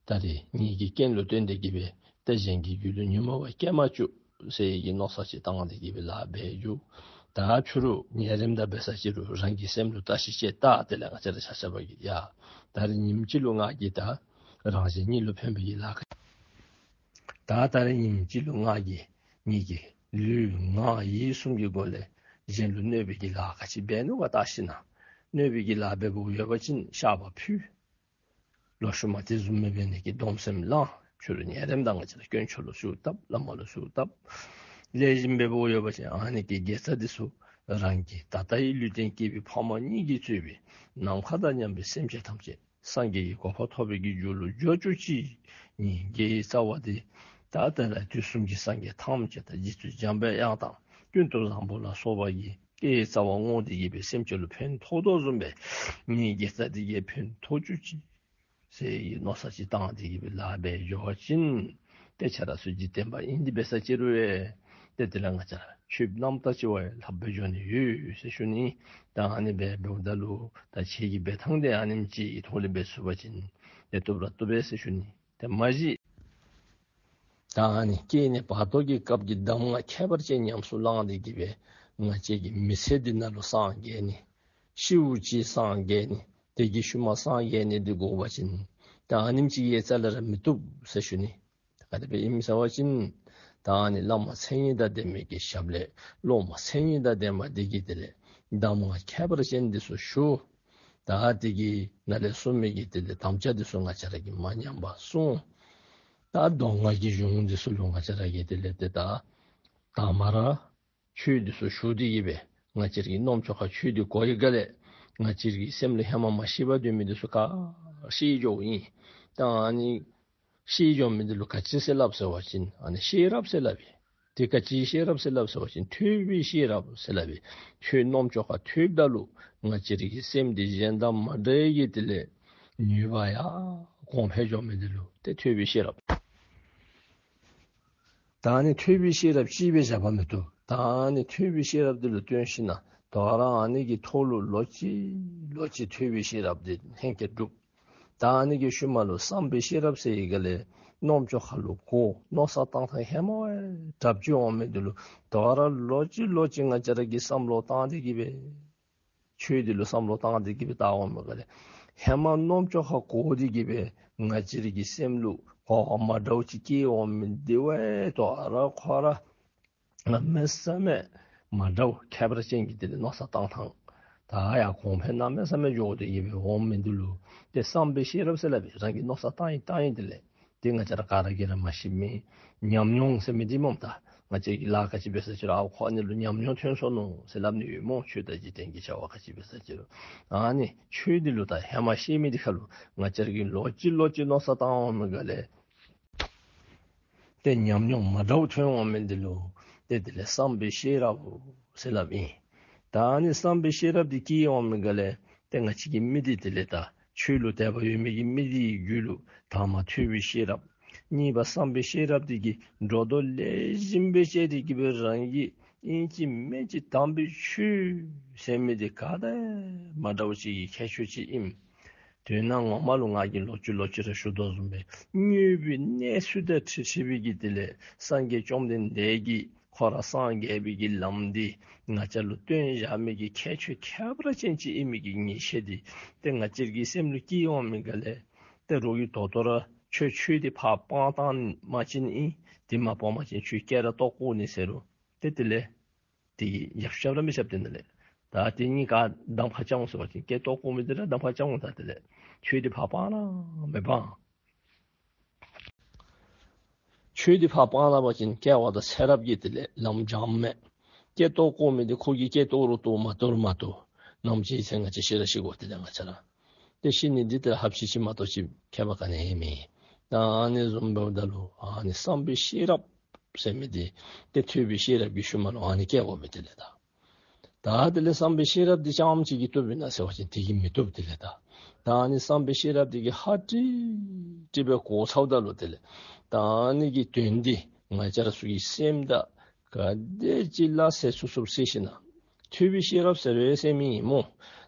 ད་རིས་ངེ་གི་རྐྱེན་ལུ་བརྟེན་ཏེ་གི་སྦེ་ཏེ་གཞན་གྱི་རྒྱུད་ལུ་ཉོན་མོངས་པ་སྐྱེ་མ་བཅུག་ཟེར་གྱི་མནོ་བསམ་ཅིག་བཏང་སྟེ་གི་སྦེ་ལཱ་འབད་བཅུག། ད་ཕྱི་རུ་ཉལ་རནམ་ད་འབད་ས་ཅི་རུང་རང་གི་སེམས་ལུ་བརྟག་ཞིབ་དཔྱད་ད། དེ་ལས་ང་བཅས་ར་ཆ་ཁྱབ་ཀྱིས་ཡ་ད་རིས་ཉིནམ་གཅིག་ལུ་ང་གིས་ད་རང་གཞན་གཉིས་ལུ་ཕན་པའི་གི་ལཱ་ག་ད་ད་རིས་ཉིནམ་གཅིག་ལུ་ང་གིས་ངེ་གི་ལུས་ངག་ཡིད་གསུམ་གྱི་སྒོ་ལས་གཞན་ལུ་གནོད་པའི་གི་ལཱ་ག་ཅི་འབད་ནུག་ག་བརྟག་ཞིན་ན། གནོད་པའི་གི་ལཱ་འབདཝ་ཡོད་པ་ཅིན་བཤགས་པ་ཕུལ། ལོག་ཤུལ་མ་དེ་བཟུམ་མེད་པའི་ནི་གི་སྡོམ་སེམས་བླངས། ཕྱི་རུ་ཉལ་རནམ་ད་ང་བཅས་ར་དཀོན་མཆོག་ལུ་གསོལཝ་བཏབ། བླ་མ་ལུ་གསོལཝ་བཏབ། ལེགས་ཤོམ་འབདཝ་ཡོད་པ་ཅིན་ཨ་ནི་གི་དགེ་རྩ་འདི་ཚུ་རང་གི་ད་ལྟའི་ལུས་རྟེན་སྐྱེས་པའི་ཕ་མ་གཉིས་ཀྱིས་གཙོས་པའི་ནམ་མཁའ་དང་མཉམ་པའི་སེམས་ཅན་ཐམས་ཅད་སངས་རྒྱས་ཀྱི་གོ་འཕང་ཐོབ་པའི་གི་རྒྱུ་ལུ་འགྱོ་བཅུག་ཅིག། ངེའི་དགེ་བའི་རྩ་བ་འདི་ད་ལྟ་ལ་དུས་གསུམ་གྱི་སངས་རྒྱས་ཐམས་ཅད་དང་རྗེ་བཙུན་འཇམ་པའི་དབྱངས་དང་ཀུན་ཏུ་བཟང་པོ་ལ་སོགས་པ་ཡི་དགེ་བའི་རྩ་བ་བསྔོ་སྟེ་གི་སྦེ་སེམས་ཅན་ལུ་ཕན་ཐོགས་དོ་བཟུམ་སྦེ་ངེའི་དགེ་རྩ་འདི་གིས་ཕན་ཐོགས་བཅུག་ཅིག་ཟེར་གྱི་མནོ་བསམ་ཅིག་བཏང་སྟེ་གི་སྦེ་ལཱ་འབད་འགྱོ་བ་ཅིན་ཏེ་ཁྱེད་ར་ཚུ་འཇིག་རྟེན་པ་ཨིན་ཏེ་འབད་ས་ཅི་རུང་ཨེ་ཏེ་དེ་ལས་ང་བཅས་ར་ཆོསཔ་རྣམ་དག་ཅིག་བ་ལྷག་པའི་འགྱོ་ནི་ཡོད་ཟེར་ཞུ་ནི། ད་ཨ་ནི་སྦེ་འབདཝ་ད་ལུ་ད་ཁྱེད་ཀྱི་འབད་ཐངས་འདི་ཨ་ནེམ་ཅིག་གི་ཐོག་ལས་འབད་ཚུགས་པ་ཅིན་ཏེ་བཏུབ་ར་བཏུབ་པས་ཟེར་ཞུ་ནི། ཏེ་མ་གཞི་ ད་ཨ་ནི་སྐྱེ་གནས་བར་དོ་གི་སྐབས་ཀྱི་གདམས་ངག་ཁྱད་པར་ཅན་ཉམས་སུ་བླངས་ཏེ་གི་སྦེ་ང་བཅས་ཀྱི་མི་ཚེ་འདི་ནང་ལུ་སངས་རྒྱས་ནི། ཤིཝ་ཅིག་སངས་རྒྱས་ནི། དེ་གི་ཤུལ་མ་སངས་རྒྱས་ནི་འདི་དགོ་པ་ཅིན་ད་ཨ་ནེམ་ཅིག་ཡོད་ས་ལས་ར་མི་བཏུབ་ཟེར་ཞུ་ནི། ག་དེ་སྦེ་ཨིནམ་ཟེར་བ་ཅིན་ད་ཨ་ནི་བླ་མ་མཚན་ཉིད་དང་ལྡན་མི་གི་ཞབས་ལས་སློབ་མ་མཚན་ཉིད་དང་ལྡན་མི་འདི་གིས་དེ་ལས་གདམས་ངག་ཁྱད་པར་ཅན་འདི་ཚུ་ཞུ། ད་དེ་གི་ནང་ལས་གསུངས་མི་གི་དེ་ལས་དམ་བཅའ་འདི་ཚུ་ང་བཅས་ར་གིས་མ་ཉམས་པར་སྲུང་། ད་མདོ་སྔགས་ཀྱི་གཞུང་འདི་ཚུ་ལུ་ང་བཅས་ར་གིས་དེ་ལས་ཏེ་ད་དང་པ་ར་ཆོས་འདི་ཚུ་ཞུ་སྟེ་གི་སྦེ་ང་བཅས་ར་གི་རྣམ་ཅོག་ཁར་ཆོས་འདི་གོ་བའི་སྒང་ལས་ང་བཅས་ར་གི་སེམས་ལུ་ཧེ་མ་མ་ཤེས་པར་སྡོད་མི་འདི་ཚུ་ག་ཤེས་འགྱོཝ་ཨིན། ད་ཨ་ནི་ཤེས་འགྱོ་མི་འདི་ལུ་ག་ཅི་ཟེར་སླབ་ཟེར་བ་ཅིན་ཨ་ནི་ཤེས་རབ་ཟེར་སླབ་ཨིན། དེ་ག་ཅི་ཤེས་རབ་ཟེར་སླབ་ཟེར་བ་ཅིན་ཐོས་པའི་ཤེས་རབ་ཟེར་སླབ་ཨིན། ཆོས་རྣམ་ཅོག་ཁར་ཐོས་ད་ལུ་ང་བཅས་ར་གི་སེམས་འདི་གཞན་དང་མ་འདྲ་བའི་དེ་ལས་ནུས་པ་ཡར་གོང་འཕེལ་འགྱོ་མི་འདི་ལུ་ཏེ་ཐོས་པའི་ཤེས་རབ། ད་ཨ་ནི་ཐོས་པའི་ཤེས་རབ་ཅིག་སྦེ་བཞག་པ་མི་བཏུབ། ད་ཨ་ནི་ཐོས་པའི་ཤེས་རབ་འདི་ལུ་བརྟེན་ཞིནམ་ལས་དོ་རུང་ཨ་ནི་གི་ཐོག་ལུ་ལོག་ཅི་ལོག་ཅི་ཐོས་པའི་ཤེས་རབ་འདི་ལྷན་སྐྱེས་སྒྲུབ། ད་ཨ་ནི་གི་ཤུལ་མ་ལུ་བསམ་པའི་ཤེས་རབ་ཟེར་བའི་སྒང་ལས་རྣམ་ཅོག་ཁར་ལུ་གོ་མནོ་བསམ་བཏང་ཐངས་ཧེ་མ་བ་དྲགཔ་ཅིག་འོང་མི་འདི་ལུ་དོ་རུང་ལོག་ཅི་ལོག་ཅི་ང་བཅས་ར་གིས་བསམ་བློ་བཏང་སྟེ་གི་སྦེ་ཆོས་འདི་ལུ་བསམ་བློ་བཏང་སྟེ་གི་སྦེ་བལྟ་འོང་མི་སྒང་ལས་ཧེ་མ་རྣམ་ཅོག་ཁར་གོ་སྟེ་གི་སྦེ་ང་བཅས་ར་གི་སེམས་ལུ་གོ་བ་མ་འདྲཝ་ཅིག་སྐྱེ་འོང་མི་འདི་བ་དོ་རུང་ཁོ་ར་གནམ་མེད་ས་མེད་མ་འདྲཝ་ཁྱད་པར་ཅན་གྱི་དེ་ལས་མནོ་བསམ་བཏང་ཐངས་ད་ཡར་གོང་འཕེལ་གནམ་མེད་ས་མེད་འགྱོ་སྟེ་གི་སྦེ་འོང་མི་འདི་ལུ་ཏེ་བསམ་པའི་ཤེས་རབ་ཟེར་སླབ་ཨིན། རང་གིས་མནོ་བསམ་བཏང་ཡི་བཏང་ཡི་དེ་ལས་ཏེ་ང་བཅས་ར་ག་ར་གིས་ར་མ་ཤེས་མི་ཉམས་མྱོང་ཟེར་མི་འདི་སྨོ། ད་ང་བཅས་ཀྱིས་ལཱ་ག་ཅི་འབད་ས་ཅི་རུང་ཨ་ཁོ་ཨ་ནི་ལུ་ཉམས་མྱོང་ཐོན་སོ་ནུག་ཟེར་སླབ་ནི་ཡོད་སྨོ། ཆོས་དང་འཇིག་རྟེན་གྱི་བྱ་བ་ག་ཅི་འབད་ས་ཅི་རུང་ཨ་ནི་ཆོས་འདི་ལུ་ད་ཧེ་མ་ཤེས་མི་འདི་ཁར་ལུ་ང་བཅས་ར་གིས་ལོག་ཅི་ལོག་ཅི་མནོ་བསམ་བཏང་འོང་མི་སྒང་ལས་ཏེ་ཉམས་མྱོང་མ་འདྲཝ་ཐོན་འོང་མི་འདི་ལུ་ཏེ་དེ་ལས་བསམ་པའི་ཤེས་རབ་ཟེར་སླབ་ཨིན། ད་ཨ་ནི་བསམ་པའི་ཤེས་རབ་འདི་སྐྱེ་འོང་མི་སྒང་ལས་ཏེ་ང་བཅས་ཀྱི་མི་འདི་དེ་ལས་ད་ཆོས་ལུ་དད་པ་ཡོད་མི་གི་མི་འདི་གི་རྒྱུད་ལུ་དང་པ་ཐོས་པའི་ཤེས་རབ། གཉིས་པ་བསམ་པའི་ཤེས་རབ་འདི་གིས་སྒྲོ་འདོགས་ལེགས་ཤོམ་སྦེ་བཅད་དེ་གི་སྦེ་རང་གིས་ཨིན་ཅི་མིན་ཅི་དམ་པའི་ཆོས་ཟེར་མི་འདི་ག་དང་མ་འདྲཝ་ཅིག་གི་ཁྱད་ཆོས་ཅིག་ཨིན། དོན་ངོ་མ་ལུ་ང་གིས་ལོག་ཅི་ལོག་ཅི་ར་ཞུ་དོ་བཟུམ་སྦེ་དངོས་པོའི་གནས་ཚུལ་དང་འཁྲིལ་འཁྲིལ་བའི་གི་དེ་ལས་སངས་རྒྱས་བཅོམ་ལྡན་འདས་ཀྱིས་ཁོ་ར་སངས་རྒྱས་པའི་གི་ལམ་འདི་ང་བཅས་ལུ་སྟོན་བཞག་མི་གི་ཁྱད་ཆོས་ཁྱད་པར་ཅན་ཅིག་ཨིན་མི་གི་ངེས་ཤེས་འདི་ཏེ་ང་བཅས་ཀྱི་སེམས་ལུ་སྐྱེ་འོང་མི་སྒང་ལས་ཏེ་རོགས་ཀྱིས་ད་ལྟོ་ར་ཁྱོད་ཆོས་འདི་ཕར་སྤང་བཏང་པ་ཅིན་ཨིན། དེ་མ་སྤང་པ་ཅིན་ཁྱོད་སྐད་ར་བཏོག་བཀོ་ནི་ཟེར་རུང་ཏེ་དེ་ལས་དེ་གི་ཡབ་ཤབ་ར་མི་ཤབ་དེ་ནང་ལས་ད་དེ་གཉིས་ཀ་གདམ་ཁ་རྐྱབ་འོང་ཟེར་བ་ཅིན་སྐད་བཏོག་བཀོ་མི་འདི་ར་གདམ་ཁ་རྐྱབ་འོང་། ད་དེ་ལས་ཆོས་འདི་ཕར་སྤང་ར་མི་སྤང་། ཆོས་འདི་ཕར་སྤང་ད་པ་ཅིན་སྐྱེ་བ་དང་ཚེ་རབས་ཀྱི་དེ་ལས་ལམ་འཇམ་མས། སྐད་བཏོག་བཀོ་མི་འདི་ཁོ་གིས་སྐད་བཏོག་རུང་བཏོག་མ་བཏོག་རུང་མ་བཏོག། ནམ་ཅིག་ཚེ་ང་བཅས་ཤི་ར་ཤི་དགོ། དེ་ལས་ང་བཅས་ར་ཏེ་ཤི་ནི་འདི་ཏེ་ཧབ་ཤི་ཅིག་མ་གཏོགས་ཅིག་ཁྱད་པར་ག་ནི་ཡང་མེད། ད་ཨ་ནི་བཟུམ་འབདཝ་ད་ལུ་ཨ་ནི་བསམ་པའི་ཤེས་རབ་ཟེར་མི་འདི་ཏེ་ཐོས་པའི་ཤེས་རབ་ཀྱི་ཤུལ་མ་ལུ་ཨ་ནི་སྐྱེ་དགོ་པས། དེ་ལས་ད་ད་དེ་ལས་བསམ་པའི་ཤེས་རབ་འདི་རྐྱངམ་གཅིག་གིས་བཏུབ་ཨིན་ན་ཟེར་བ་ཅིན་དེ་གིས་མི་བཏུབ། དེ་ལས་ད་ད་ཨ་ནི་བསམ་པའི་ཤེས་རབ་འདི་གིས་ཧ་ཏི་ཏི་སྦེ་གོ་ཚརཝ་ད་ལུ་དེ་ལས་ད་ཨ་ནི་གི་དོན་འདི་ང་བཅས་ར་ཚུ་གི་སེམས་དང་ག་དེ་ཅིག་ལ་སེལ་ཚུགས་ཚུགསཔ་སེལ་ཞིནམ་ལས་ཐོས་པའི་ཤེས་རབ་ཟེར་བའི་སེམས་ཨིན་སྨོ།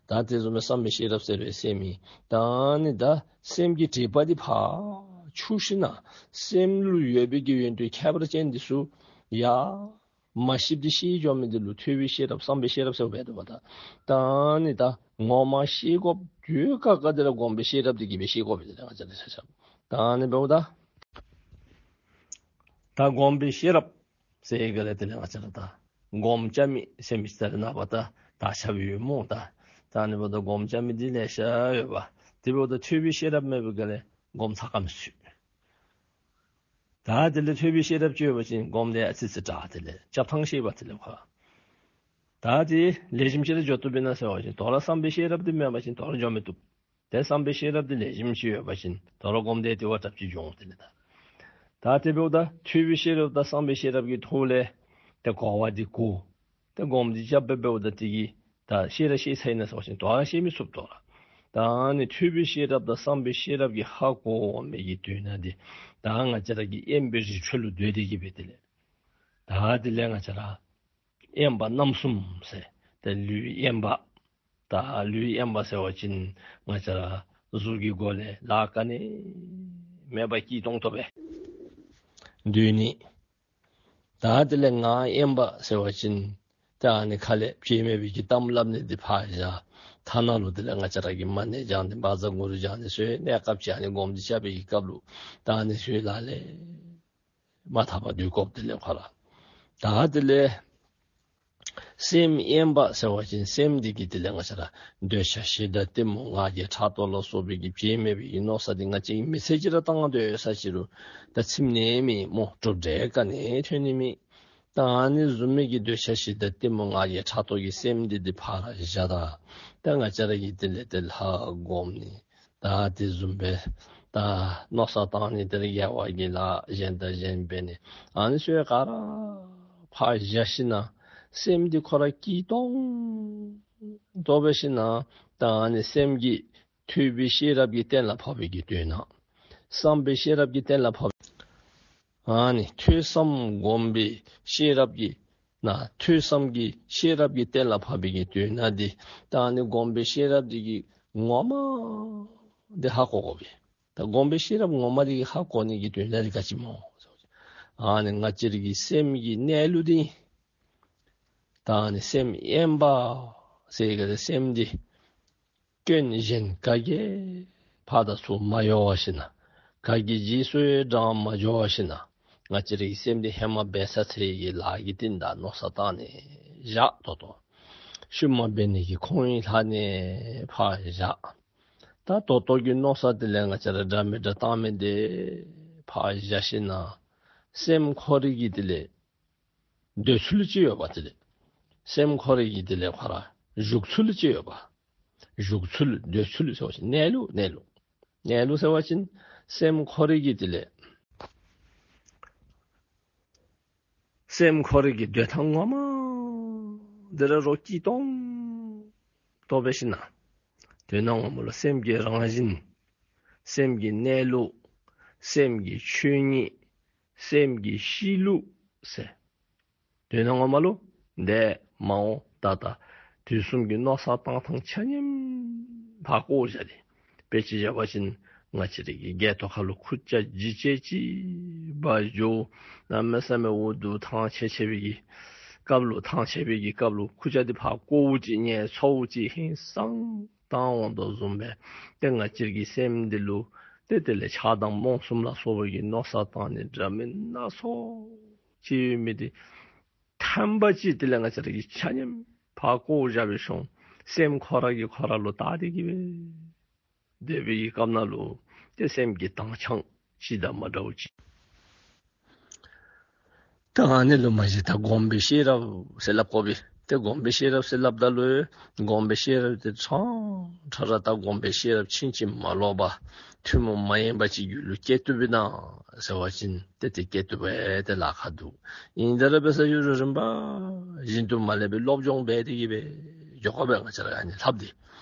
ད་དེ་བཟུམ་སྦེ་བསམ་པའི་ཤེས་རབ་ཟེར་བའི་སེམས་ཨིན། ད་ཨ་ནི་ད་སེམས་ཀྱི་དྲེག་པ་འདི་ཕར་འཁྱུ་ཞིནམ་ལས་སེམས་ལུ་ཡོད་པའི་གི་ཡོན་ཏན་ཁྱད་པར་ཅན་འདི་ཚུ་ཡར་མ་ཤེསཔ་འདི་ཤེས་འགྱོ་མི་འདི་ལུ་ཐོས་པའི་ཤེས་རབ་བསམ་པའི་ཤེས་རབ་ཟེར་འབད་དོ་བ། ད་ད་ཨ་ནི་ད་ངོ་མ་ཤེས་དགོཔ་དུས་ག་ག་དེ་ར་སྒོམ་པའི་ཤེས་རབ་འདི་གིས་སྦེ་ཤེས་དགོ་པས། དེ་ལས་ང་བཅས་ར་ཤེས་ཤེས་ད་ཨ་ནི་འབདཝ་ད་ད་སྒོམ་པའི་ཤེས་རབ་ཟེར་ག་ལས་དེ་ལས་ང་བཅས་ར་ད་སྒོམ་རྐྱབ་མི་ཟེར་མི་ཅིག་ད་རེས་ནངས་པ་ད་དར་ཁྱབ་ཡོད་སྨོ། ད་ད་ཨ་ནི་འབདཝ་ད་སྒོམ་རྐྱབ་མི་འདི་ལེ་ཤ་ཡོད་པ། དེ་འབདཝ་ད་ཐོས་པའི་ཤེས་རབ་མེད་པའི་ག་ལས་སྒོམ་ཚར་ག་མི་ཚུགས། ད་དེ་ལས་ཐོས་པའི་ཤེས་རབ་ཅིག་ཡོད་པ་ཅིན་སྒོམ་དེ་ཨ་ཙི་ཙི་དྲག། དེ་ལས་རྐྱབ་ཐངས་ཤེས་པ་དེ་ལས་ཁོ། ད་དེ་ལེགས་ཤོམ་ཅིག་ར་འགྱོ་བཏུབ་ཨིན་ན་ཟེར་བ་ཅིན་དོ་རུང་བསམ་པའི་ཤེས་རབ་དེ་མེད་པ་ཅིན་དོ་རུང་འགྱོ་མི་བཏུབ། ཏེ་བསམ་པའི་ཤེས་རབ་དེ་ལེགས་ཤོམ་ཅིག་ཡོད་པ་ཅིན་དོ་རུང་སྒོམ་དེ་དེ་བ་དྲགཔ་ཅིག་འགྱོ་འོང་། དེ་ལས་ད་ད་དེ་འབདཝ་ད་ཐོས་པའི་ཤེས་རབ་དང་བསམ་པའི་ཤེས་རབ་ཀྱི་ཐོག་ལས་ཏེ་གོ་བ་འདི་གོ། ཏེ་སྒོམ་འདི་རྐྱབ་སྦེ་འབདཝ་ད་དེ་གིས་ད་ཤེས་ར་ཤེས་ཚར་ཨིན་ན་ཟེར་བ་ཅིན་དོ་རུང་ཤེས་མི་ཚུགས། དོ་རུང་ད་ཨ་ནི་ཐོས་པའི་ཤེས་རབ་དང་བསམ་པའི་ཤེས་རབ་ཀྱིས་ཧ་གོ་མི་གི་དོན་དག་འདི་ད་ང་བཅས་ར་གི་དབེན་པའི་རི་ཁྲོད་ལུ་སྡོད་དེ་གི་སྦེ་དེ་ལས་ད་དེ་ལས་ང་བཅས་ར་དབེན་པ་རྣམ་གསུམ་ཟེར། ཏེ་ལུས་དབེན་པ། ད་ལུས་དབེན་པ་ཟེར་བ་ཅིན་ང་བཅས་ར་གཟུགས་ཀྱི་སྒོ་ལས་ལཱ་ག་ནི་མེད་པར་སྐྱིད་ཏོང་ཏོ་སྦེ། སྡོད་ནི། ད་དེ་ལས་ང་དབེན་པ་ཟེར་བ་ཅིན་ད་ཨ་ནི་ཁ་ལས་བྱེད་མེད་པའི་གི་གཏམ་སླབ་ནི་འདི་ཕར་བཞག། ཐ་ན་ལུ་དེ་ལས་ང་བཅས་ར་གིས་མ་ཎི་བགྱང་སྟེ་བཛྲ་གུ་རུ་བགྱང་ནི་ཚུ་གནས་སྐབས་ཅིག་ཨ་ནི་སྒོམ་སྟེ་རྐྱབ་པའི་གི་སྐབས་ལུ་ད་ཨ་ནི་ཚུ་ལག་ལེན་མ་འཐབ་པར་སྡོད་དགོཔ་དེ་ལས་ཁོ་ར། ད་དེ་ལས་སེམས་དབེན་པ་ཟེར་བ་ཅིན་སེམས་འདི་གིས་དེ་ལས་ང་བཅས་ར་འདོད་ཆགས་ཞེ་སྡང་གཏི་མུག་ང་རྒྱལ་ཕྲག་དོག་ལ་སོགས་པའི་གི་བྱེད་མེད་པའི་གི་མནོ་བསམ་འདི་ང་བཅས་མི་ཚེ་གཅིག་ར་བཏང་སྡོད་ས་ཅིག་རུང་ད་ཚིམ་ནི་མེད་སྨོ། གྲུབ་འབྲས་ག་ནི་ཐོན་ནི་མེད། ད་ཨ་ནི་བཟུམ་མའི་གི་འདོད་ཆགས་ཞེ་སྡང་གཏི་མུག་ང་རྒྱལ་ཕྲག་དོག་གི་སེམས་འདི་འདི་ཕར་བཞག་ད། ད་ང་བཅས་ར་གིས་དེ་ལས་དེ་ལྷ་སྒོམ་ནི། ད་དེ་བཟུམ་སྦེ་ད་མནོ་བསམ་བཏང་ནི་དེ་ལས་དགེ་བ་གི་ལཱ་གཞན་དང་གཞན་འབད་ནི། ཨ་ནི་ཚུ་ག་ར་ཕར་བཞག་ཞིན་ན་སེམས་འདི་ཁོ་ར་སྐྱིད་ཏོང་ཏོ་འབད་ཞིན་ན་ད་ཨ་ནི་སེམས་ཀྱི་ཐོས་པའི་ཤེས་རབ་ཀྱིས་གཏན་ལ་ཕབ་པའི་གི་དོན་དག། བསམ་པའི་ཤེས་རབ་ཀྱིས་གཏན་ལ་ཕབ། ཨ་ནི་ཐོས་བསམ་སྒོམ་པའི་ཤེས་རབ་ཀྱིས་ན་ཐོས་བསམ་གྱི་ཤེས་རབ་ཀྱིས་གཏན་ལ་ཕབ་པའི་གི་དོན་དག་འདི་ད་ཨ་ནི་སྒོམ་པའི་ཤེས་རབ་འདི་གིས་ངོ་མ་འདི་ཧ་གོ་དགོ་པས། ད་སྒོམ་པའི་ཤེས་རབ་ངོ་མ་འདི་གིས་ཧ་གོ་ནི་གི་དོན་དག་འདི་ག་ཅི་སྨོ། ཨ་ནི་ང་བཅས་ར་གི་སེམས་ཀྱི་གནས་ལུགས་འདི་ད་ཨ་ནི་སེམས་དབེན་པ་ཟེར་ག་དེ་སེམས་འདི་སྐྱོན་གཞན་ག་གིས་ཕར་དང་ཚུར་མ་གཡོ་བ་ཞིན་ན་ག་གི་རྗེས་སུ་ཡང་འབྲང་མ་འགྱོ་བ་ཞིན་ན་ང་བཅས་རའི་སེམས་འདི་ཧེ་མ་འབད་ས་ཚེ་གི་ལཱ་གི་རྟིང་བདའ་མནོ་བསམ་བཏང་ནི་བཞག་ད་ལྟོ། ཤུལ་མ་འབད་ནི་གི་ཁོང་ཡི་ལྷག་ནི་ཕར་བཞག། ད་ད་ལྟོ་གི་མནོ་བསམ་དེ་ལས་ང་བཅས་ར་འདྲ་མི་འདྲ་བཏང་མི་འདི་ཕར་བཞག་ཞིན་ན་སེམས་ཁོ་རའི་གི་དེ་ལས་སྡོད་ཚུལ་ཅིག་ཡོད་པ། དེ་ལས་སེམས་ཁོ་རའི་གི་དེ་ལས་ཁོ་ར་བཞུགས་ཚུལ་ཅིག་ཡོད་པ། བཞུགས་ཚུལ་སྡོད་ཚུལ་ཟེར་བ་ཅིན་གནས་ལུགས་གནས་ལུགས། གནས་ལུགས་ཟེར་བ་ཅིན་སེམས་ཁོ་རའི་གི་དེ་ལས་སེམས་ཁོ་རའི་གི་སྡོད་ཐངས་ངོ་མ་འདི་ར་རོ་སྐྱིད་ཏོང་ཏོ་འབད་ཞིན་ན་དོན་ངོ་མ་ལུ་སེམས་ཀྱི་རང་བཞིན་སེམས་ཀྱི་གནས་ལུགས་སེམས་ཀྱི་ཆོས་ཉིད་སེམས་ཀྱི་གཤིས་ལུགས་ཟེར། དོན་ངོ་མ་ལུ་འདི་མ་འོངས་ད་ལྟ་དུས་གསུམ་གྱི་མནོ་བསམ་བཏང་ཐངས་ཆ་མཉམ་ཕར་བཀོ་བཞག་སྟེ། དཔེ་ཅིག་བཞག་པ་ཅིན་ང་བཅས་རའི་གི་སྐེ་ཐོག་ཁ་ལུ་ཁུར་ཆ་ལྗིད་ཆེ་ཅིག་འབག་འགྱོ། གནམ་མེད་ས་མེད་འུ་སྡུག་ཐང་ཆད་ཆད་པའི་གི་སྐབས་ལུ་ཐང་ཆད་པའི་གི་སྐབས་ལུ་ཁུར་ཆ་འདི་ཕར་བཀོཝ་ཅིག་ངལ་འཚོཝ་ཅིག་ཧིང་སངས་བཏང་འོང་དོ་བཟུམ་སྦེ་ཏེ་ང་བཅས་རའི་གི་སེམས་འདི་ལུ་ཏེ་དེ་ལས་ཆགས་སྡང་རྨོངས་གསུམ་ལ་སོགས་པའི་གི་མནོ་བསམ་བཏང་ནི་འདྲ་མིན་སྣ་ཚོགས་ཅིག་ཡོད་མི་འདི་ཐམས་ཅད་ཅིག་དེ་ལས་ང་བཅས་ར་གིས་ཆ་མཉམ་ཕར་བཀོ་བཞག་པའི་ཤུལ་སེམས་ཁོ་ར་གིས་ཁོ་ར་ལུ་བལྟ་སྟེ་གི་སྦེ་སྡོད་པའི་གི་སྐབས་ནང་ལུ་ཏེ་སེམས་ཀྱི་དྭངས་འཆང་ཅིག་དང་མ་འདྲཝ་ཅིག། ད་ཨ་ནི་ལུ་མ་གཞི་ད་སྒོམ་པའི་ཤེས་རབ་ཟེར་སླབ་དགོ་པས། ཏེ་སྒོམ་པའི་ཤེས་རབ་ཟེར་སླབ་ད་ལུ་སྒོམ་པའི་ཤེས་རབ་དེ་ཕྲང་ཕྲང་ར་ད་སྒོམ་པའི་ཤེས་རབ་ཕྱིན་ཅི་མ་ལོག་པ་ཐུན་མོང་མ་ཡིན་པ་ཅིག་རྒྱུད་ལུ་སྐྱེ་བཏུབ་ཨིན་ན་ཟེར་བ་ཅིན་ཏེ་དེ་སྐྱེ་བཏུབ་པའི་ཏེ་ལཱ་ཁག་འདུག། ཨིན་ཏེ་ར་འབད་ས་ཡོད་རུང་རིམ་པ་བཞིན་དུ་མ་ལས་པའི་སློབ་སྦྱོང་འབད་དེ་གི་སྦེ་འགྱོ་དགོ་པས། ང་བཅས་ར་ཨ་ནི་ལྷབ་སྟེ།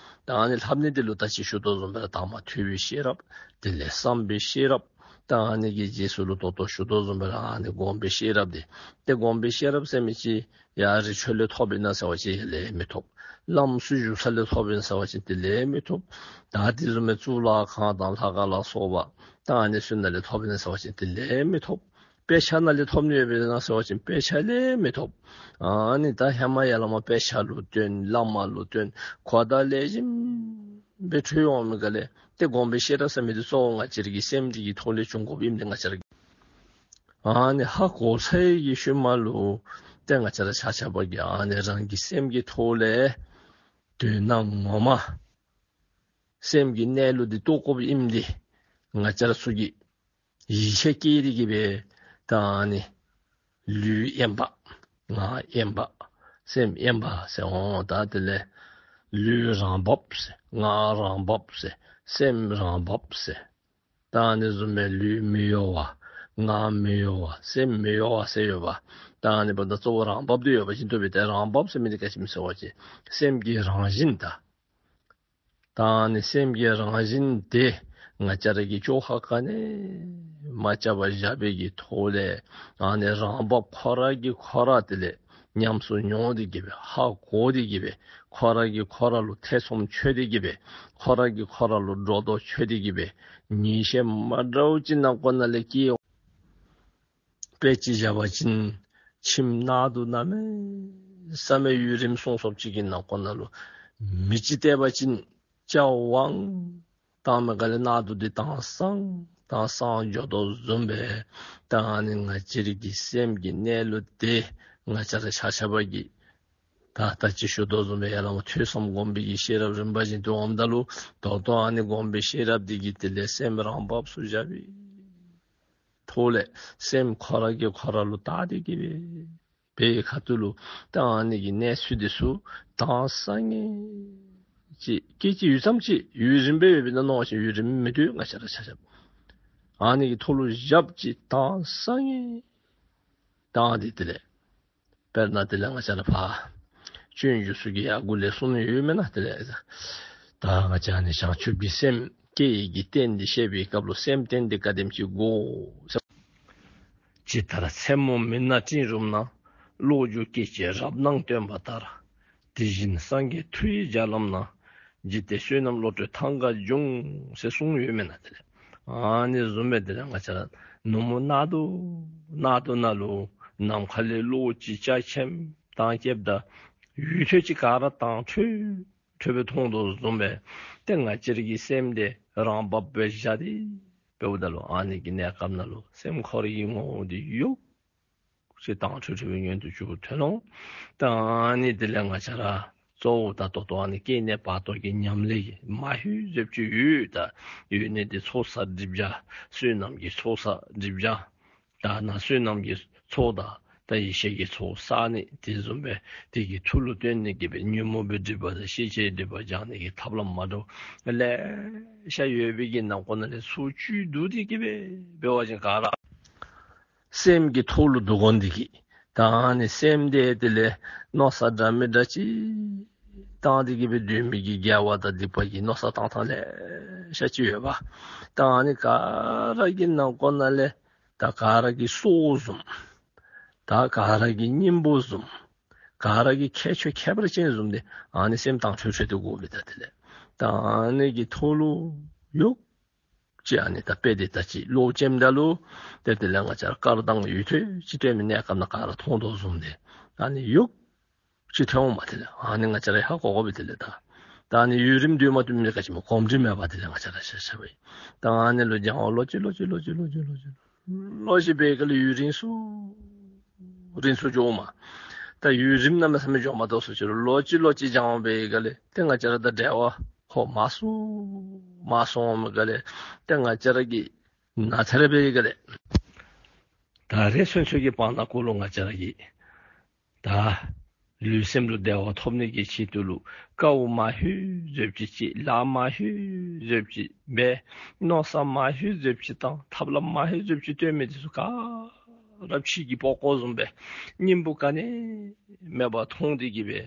ད་ཨ་ནི་ལྷབ་ནི་དེ་ལུ་ད་ཅི་ཞུ་དོ་བཟུམ་སྦེ་ར་དང་པ་ཐོས་པའི་ཤེས་རབ། དེ་ལས་བསམ་པའི་ཤེས་རབ། ད་ཨ་ནི་གི་རྗེས་སུ་ལུ་ད་ལྟོ་ཞུ་དོ་བཟུམ་སྦེ་ར་ཨ་ནི་སྒོམ་པའི་ཤེས་རབ་འདི། ཏེ་སྒོམ་པའི་ཤེས་རབ་ཟེར་མི་ཅིག་ཡར་རི་ཁྲོད་ལས་ཐོབ་ཨིན་ན་ཟེར་བ་ཅིན་ལས་མི་ཐོབ། བླམ་ཚུ་བཞུགས་ས་ལས་ཐོབ་ཨིན་ན་ཟེར་བ་ཅིན་དེ་ལས་མི་ཐོབ། ད་དེ་བཟུམ་སྦེ་གཙུག་ལག་ཁང་དང་ལྷ་ཁང་ལ་སོགས་པ་ད་ཨ་ནི་ཚུ་ནང་ལས་ཐོབ་ཨིན་ན་ཟེར་བ་ཅིན་དེ་ལས་མི་ཐོབ། དཔེ་ཆ་ནང་ལས་ཐོབ་ནི་ཡོདཔ་ཨིན་ན་ཟེར་བ་ཅིན་དཔེ་ཆ་ལས་མི་ཐོབ། ཨ་ནི་ད་ཧེ་མ་ཡར་ལས་མར་དཔེ་ཆ་ལུ་བརྟེན་བླ་མ་ལུ་བརྟེན་གོ་བརྡ་ལེགས་ཤོམ་སྦེ་འཕྲོད་འོང་མི་ག་ལས་ཏེ་སྒོམ་པའི་ཤེས་རབ་ཟེར་མི་འདི་གཙོ་བོ་ང་བཅས་ར་གི་སེམས་འདི་གི་ཐོག་ལས་བྱུང་དགོཔ་ཨིནམ་འདི་ང་བཅས་ར་གི། ཨ་ནི་ཧ་གོ་ཚར་བའི་གི་ཤུལ་མ་ལུ་ཏེ་ང་བཅས་ར་ཆ་ཁྱབ་ཀྱིས་ཨ་ནི་རང་གི་སེམས་ཀྱི་ཐོག་ལས་དོན་ངོ་མ་སེམས་ཀྱི་གནས་ལུགས་འདི་རྟོགས་དགོཔ་ཨིནམ་འདི་ང་བཅས་ར་ཚུ་གིས་ཡིད་ཆེས་བསྐྱེད་དེ་གི་སྦེ་ད་ཨ་ནི་ལུས་དབེན་པ་ངག་དབེན་པ་སེམས་དབེན་པ་ཟེར་འོང་། ད་དེ་ལས་ལུས་རང་བབས་ཟེར་ངག་རང་བབས་ཟེར་སེམས་རང་བབས་ཟེར། ད་ཨ་ནི་བཟུམ་སྦེ་ལུས་མི་གཡོ་བ་ངག་མི་གཡོ་བ་སེམས་མི་གཡོ་བ་ཟེར་ཡོད་པ། ད་ཨ་ནི་འབདཝ་ད་གཙོ་བོ་རང་བབས་འདི་ཡོད་པ་ཅིན་ཏེ་འབད་ཏེ་རང་བབས་ཟེར་མི་འདི་ག་ཅི་སྨོ་ཟེར་བ་ཅིན་སེམས་ཀྱི་རང་བཞིན་ད། ད་ཨ་ནི་སེམས་ཀྱི་རང་བཞིན་དེ་ང་བཅས་ར་གིས་བཅོ་ཁ་ག་ནི་མ་རྐྱབ་པར་བཞག་པའི་གི་ཐོག་ལས་ཨ་ནི་རང་བབས་ཁོ་ར་གིས་ཁོ་ར་དེ་ལས་ཉམས་སུ་མྱོང་སྟེ་གི་སྦེ་ཧ་གོ་སྟེ་གི་སྦེ་ཁོ་ར་གིས་ཁོ་ར་ལུ་ཐེ་ཚོམ་ཆོད་དེ་གི་སྦེ་ཁོ་ར་གིས་ཁོ་ར་ལུ་སྒྲོ་འདོགས་ཆོད་དེ་གི་སྦེ་ངེས་ཤེས་མ་འདྲཝ་ཅིག་ནང་ཁོག་ནང་ལས་སྐྱེ། དཔེ་ཅིག་བཞག་པ་ཅིན་ཁྱིམ་ནང་དུ་གནམ་མེད་ས་མེད་ཡུན་རིངམོ་སོང་སོངམ་ཅིག་གི་ནང་ཁོག་ནང་ལུ་མེ་ཅིག་བཏེག་པ་ཅིན་ཅ་ཝང་བཏང་མི་ག་ལས་ནང་དུ་འདི་དྭངས་སང་དྭངས་སང་འགྱོ་དོ་བཟུམ་སྦེ་ད་ཨ་ནི་ང་བཅས་རའི་གི་སེམས་ཀྱི་གནས་ལུགས་འདི་ང་བཅས་ར་ཆ་ཁྱབ་ཀྱིས་ད་ད་ཅི་ཞུ་དོ་བཟུམ་སྦེ་ཡར་ལས་མར་ཐོས་བསམ་སྒོམ་པའི་གི་ཤེས་རབ་རིམ་པ་བཞིན་དུ་འོངམ་ད་ལུ་ད་ལྟོ་ཨ་ནི་སྒོམ་པའི་ཤེས་རབ་འདི་གིས་དེ་ལས་སེམས་རང་བབས་སུ་བཞག་པའི་ཐོག་ལས་སེམས་ཁོ་ར་གིས་ཁོ་ར་ལུ་བལྟ་སྟེ་གི་སྦེ་འབད་བའི་ཁ་ཐུག་ལུ་ད་ཨ་ནི་གི་གནས་ཚུལ་འདི་ཚུ་དྭངས་སང་ངེ་ཅིག་སྐད་ཅིག་ཡུད་ཙམ་ཅིག་ཡུན་རིངམོ་སྦེ་ཡོད་པའི་ནང་མནོ་ཞིན་ཡུན་རིངམོ་མི་སྡོད། ང་བཅས་ར་ཆ་ཁྱབ་ཨ་ནི་གི་ཐོག་ལུ་བཞགཔ་ཅིག་དྭངས་སང་ངེ་དྭངས་ཏེ་དེ་ལས་དཔེར་ན་དེ་ལས་ང་བཅས་ར་ཕར་སྤྱོད་འཇུག་ཚུ་གི་ཡར་མགུ་ལས་གསུངས་ནི་ཡོད་མེན་ན། དེ་ལས་ད་ང་བཅས་ཨ་ནི་བྱང་ཆུབ་ཀྱི་སེམས་སྐྱེ་ཡི་གི་རྟེན་འདི་བཤད་པའི་སྐབས་ལུ་སེམས་རྟེན་འདི་ག་དེམ་ཅིག་དགོ་ཟེར། ཇི་ལྟར་མཚན་མོ་མི་སྣང་སྤྲིན་རུམ་ན། གློག་འགྱུ་སྐད་ཅིག་རབ་སྣང་སྟོན་པ་ལྟར། དེ་བཞིན་སངས་རྒྱས་མཐུ་ཡིས་བརྒྱ་ལམ་ན། འཇིག་རྟེན་བསོད་ནམས་བློ་གྲོས་ཐང་ག་འབྱུང་ཟེར་གསུངས་ཡོད་མེན་ན། དེ་ལས་ཨ་ནི་བཟུམ་སྦེ་དེ་ལས་ང་བཅས་ར་ནུབ་མོ་གནག་དུང་གནག་དུང་ནང་ལུ་ནམ་མཁའ་ལས་གློག་ཅིག་རྒྱ་ཆེན་དང་བཅསཔ་ད་ཡུད་ཐེངས་ཅིག་ག་ར་དྭངས་འཕྲོས་འཕྲོས་སྦེ་མཐོང་དོ་བཟུམ་སྦེ་ཏེ་ང་བཅས་ར་གི་སེམས་འདི་རང་བབས་སྦེ་བཞག་སྟེ་འབདཝ་ད་ལུ་ཨ་ནི་གི་གནས་སྐབས་ནང་ལུ་སེམས་ཁོ་རའི་ངོ་བོ་འདི་ཡོད་ཅིག་དྭངས་འཕྲོས་འཕྲོས་སྦེ་མངོན་དུ་གྱུར་ཐོན་འོང་། ད་ཨ་ནི་དེ་ལས་ང་བཅས་ར་གཙོ་བོ་ད་ད་ལྟོ་ཨ་ནི་སྐྱེ་གནས་བར་དོ་གི་ཉམས་ལེན་གྱི་མ་ཧུད་ཟེརཝ་ཅིག་ཡོད། ད་ཡོད་ནི་འདི་ཚོགས་བསགས་སྒྲིབ་སྦྱང་བསོད་ནམས་ཀྱི་ཚོགས་བསགས་སྒྲིབ་སྦྱང་ད་ནང་བསོད་ནམས་ཀྱི་ཚོགས་དང་ད་ཡེ་ཤེས་ཀྱི་ཚོགས་བསགས་ནི་དེ་བཟུམ་སྦེ་དེ་གི་མཐུ་ལུ་བརྟེན་ནི་གི་སྦེ་ཉོན་མོངས་པའི་སྒྲིབ་པ་དང་ཤེས་བྱའི་སྒྲིབ་པ་སྦྱང་ནི་གི་ཐབས་ལམ་མ་འདྲཝ་ལེ་ཤ་ཡོད་པའི་གི་ནང་ཁོག་ནང་ལས་ཚུར་བཅུད་བསྡུ་སྟེ་གི་སྦེ་འབད་བ་ཅིན་ག་ར་སེམས་ཀྱི་ཐོག་ལུ་བསྡུ་དགོ་ནི་དེ་གིས་ད་ཨ་ནི་སེམས་འདི་དེ་ལས་མནོ་བསམ་འདྲ་མི་འདྲ་ཅིག་བཏང་སྟེ་གི་སྦེ་སྡོད་མི་གི་དགེ་བ་དང་སྡིག་པ་གི་མནོ་བསམ་བཏང་ཐངས་ལེ་ཤ་ཅིག་ཡོདཔ། ད་ཨ་ནི་ག་ར་གི་ནང་ཁོག་ནང་ལས་ད་ག་ར་གི་སྲོག་བཟུམ་ད་ག་ར་གི་སྙིང་པོ་བཟུམ་ག་ར་གི་ཁྱད་ཆོས་ཁྱད་པར་ཅན་བཟུམ་འདི་ཨ་ནི་སེམས་དྭངས་འཕྲོས་འཕྲོས་ཏེ་དགོ་པས། ད་དེ་ལས་ད་ཨ་ནི་གི་ཐོག་ལུ་ཡོད་ཅིག་ཨ་ནི་ད་དཔེ་འདི་ད་ཅི་ལོག་ཅིག་འབདཝ་ད་ལུ་ཏེ་དེ་ལས་ང་བཅས་ར་སྐར་མདའ་ཡུད་ཐེངས་ཅིག་སྟོན་མི་གནས་སྐབས་ནང་ག་ར་མཐོང་དོ་བཟུམ་སྦེ་ཨ་ནི་ཡོད་ཅིག་ཐོན་འོང་མས། དེ་ལས་ཨ་ནི་ང་བཅས་ར་ཧ་གོ་དགོ་པས། དེ་ལས་ད་ད་ཨ་ནི་ཡུན་རིངམོ་སྡོད་མ་བཏུབ་མི་ག་ཅི་སྨོ་གོམས་འདྲིས་མེད་པར་དེ་ལས་ང་བཅས་ར་ཤ་ཤ་བའི་ད་ཨ་ནི་ལུ་སྦྱང་བ་ལོག་ཅི་ལོག་ཅི་ལོག་ཅི་ལོག་ཅི་ལོག་ཅི་ལོག་ཅི་ལོག་ཅི་འབད་བའི་སྐབས་ལུ་ཡུན་རིང་སུ་རིང་སུ་འགྱོཝ་མས། ད་ཡུན་རིངམོ་གནམ་མེད་ས་མེད་འགྱོ་མ་དོ་ཟེརཝ་ཅིག་རུང་ལོག་ཅི་ལོག་ཅི་སྦྱང་བའི་སྐབས་ལས་ཏེ་ང་བཅས་ར་ད་འབྲེལ་བ་ཁོ་མང་སུ་མང་སུ་འོང་མི་སྐབས་ལས་ཏེ་ང་བཅས་ར་གི་ན་ཚ་རེ་འབད་བའི་སྐབས་ལས་ད་རེས་ཚུན་ཚོད་ཀྱི་བར་ན་ཁོ་ལུ་ང་བཅས་ར་གིས་ད་ལུས་སེམས་ལུ་བདེ་བ་ཐོབ་ནི་གི་ཆེད་དུ་ལུ་དཀའཝ་མ་ཧུད་ཟེརཝ་ཅིག་ཅིག་ལཱ་མ་ཧུད་ཟེརཝ་ཅིག་འབད་མནོ་བསམ་མ་ཧུད་ཟེརཝ་ཅིག་བཏང་ཐབས་ལམ་མ་ཧུད་ཟེརཝ་ཅིག་སྟོན་མི་འདི་ཚུ་ག་ར་ཕྱི་གི་པགས་ཀོ་བཟུམ་སྦེ་སྙིང་པོ་ག་ནི་མེད་པར་མཐོང་སྟེ་གི་སྦེ་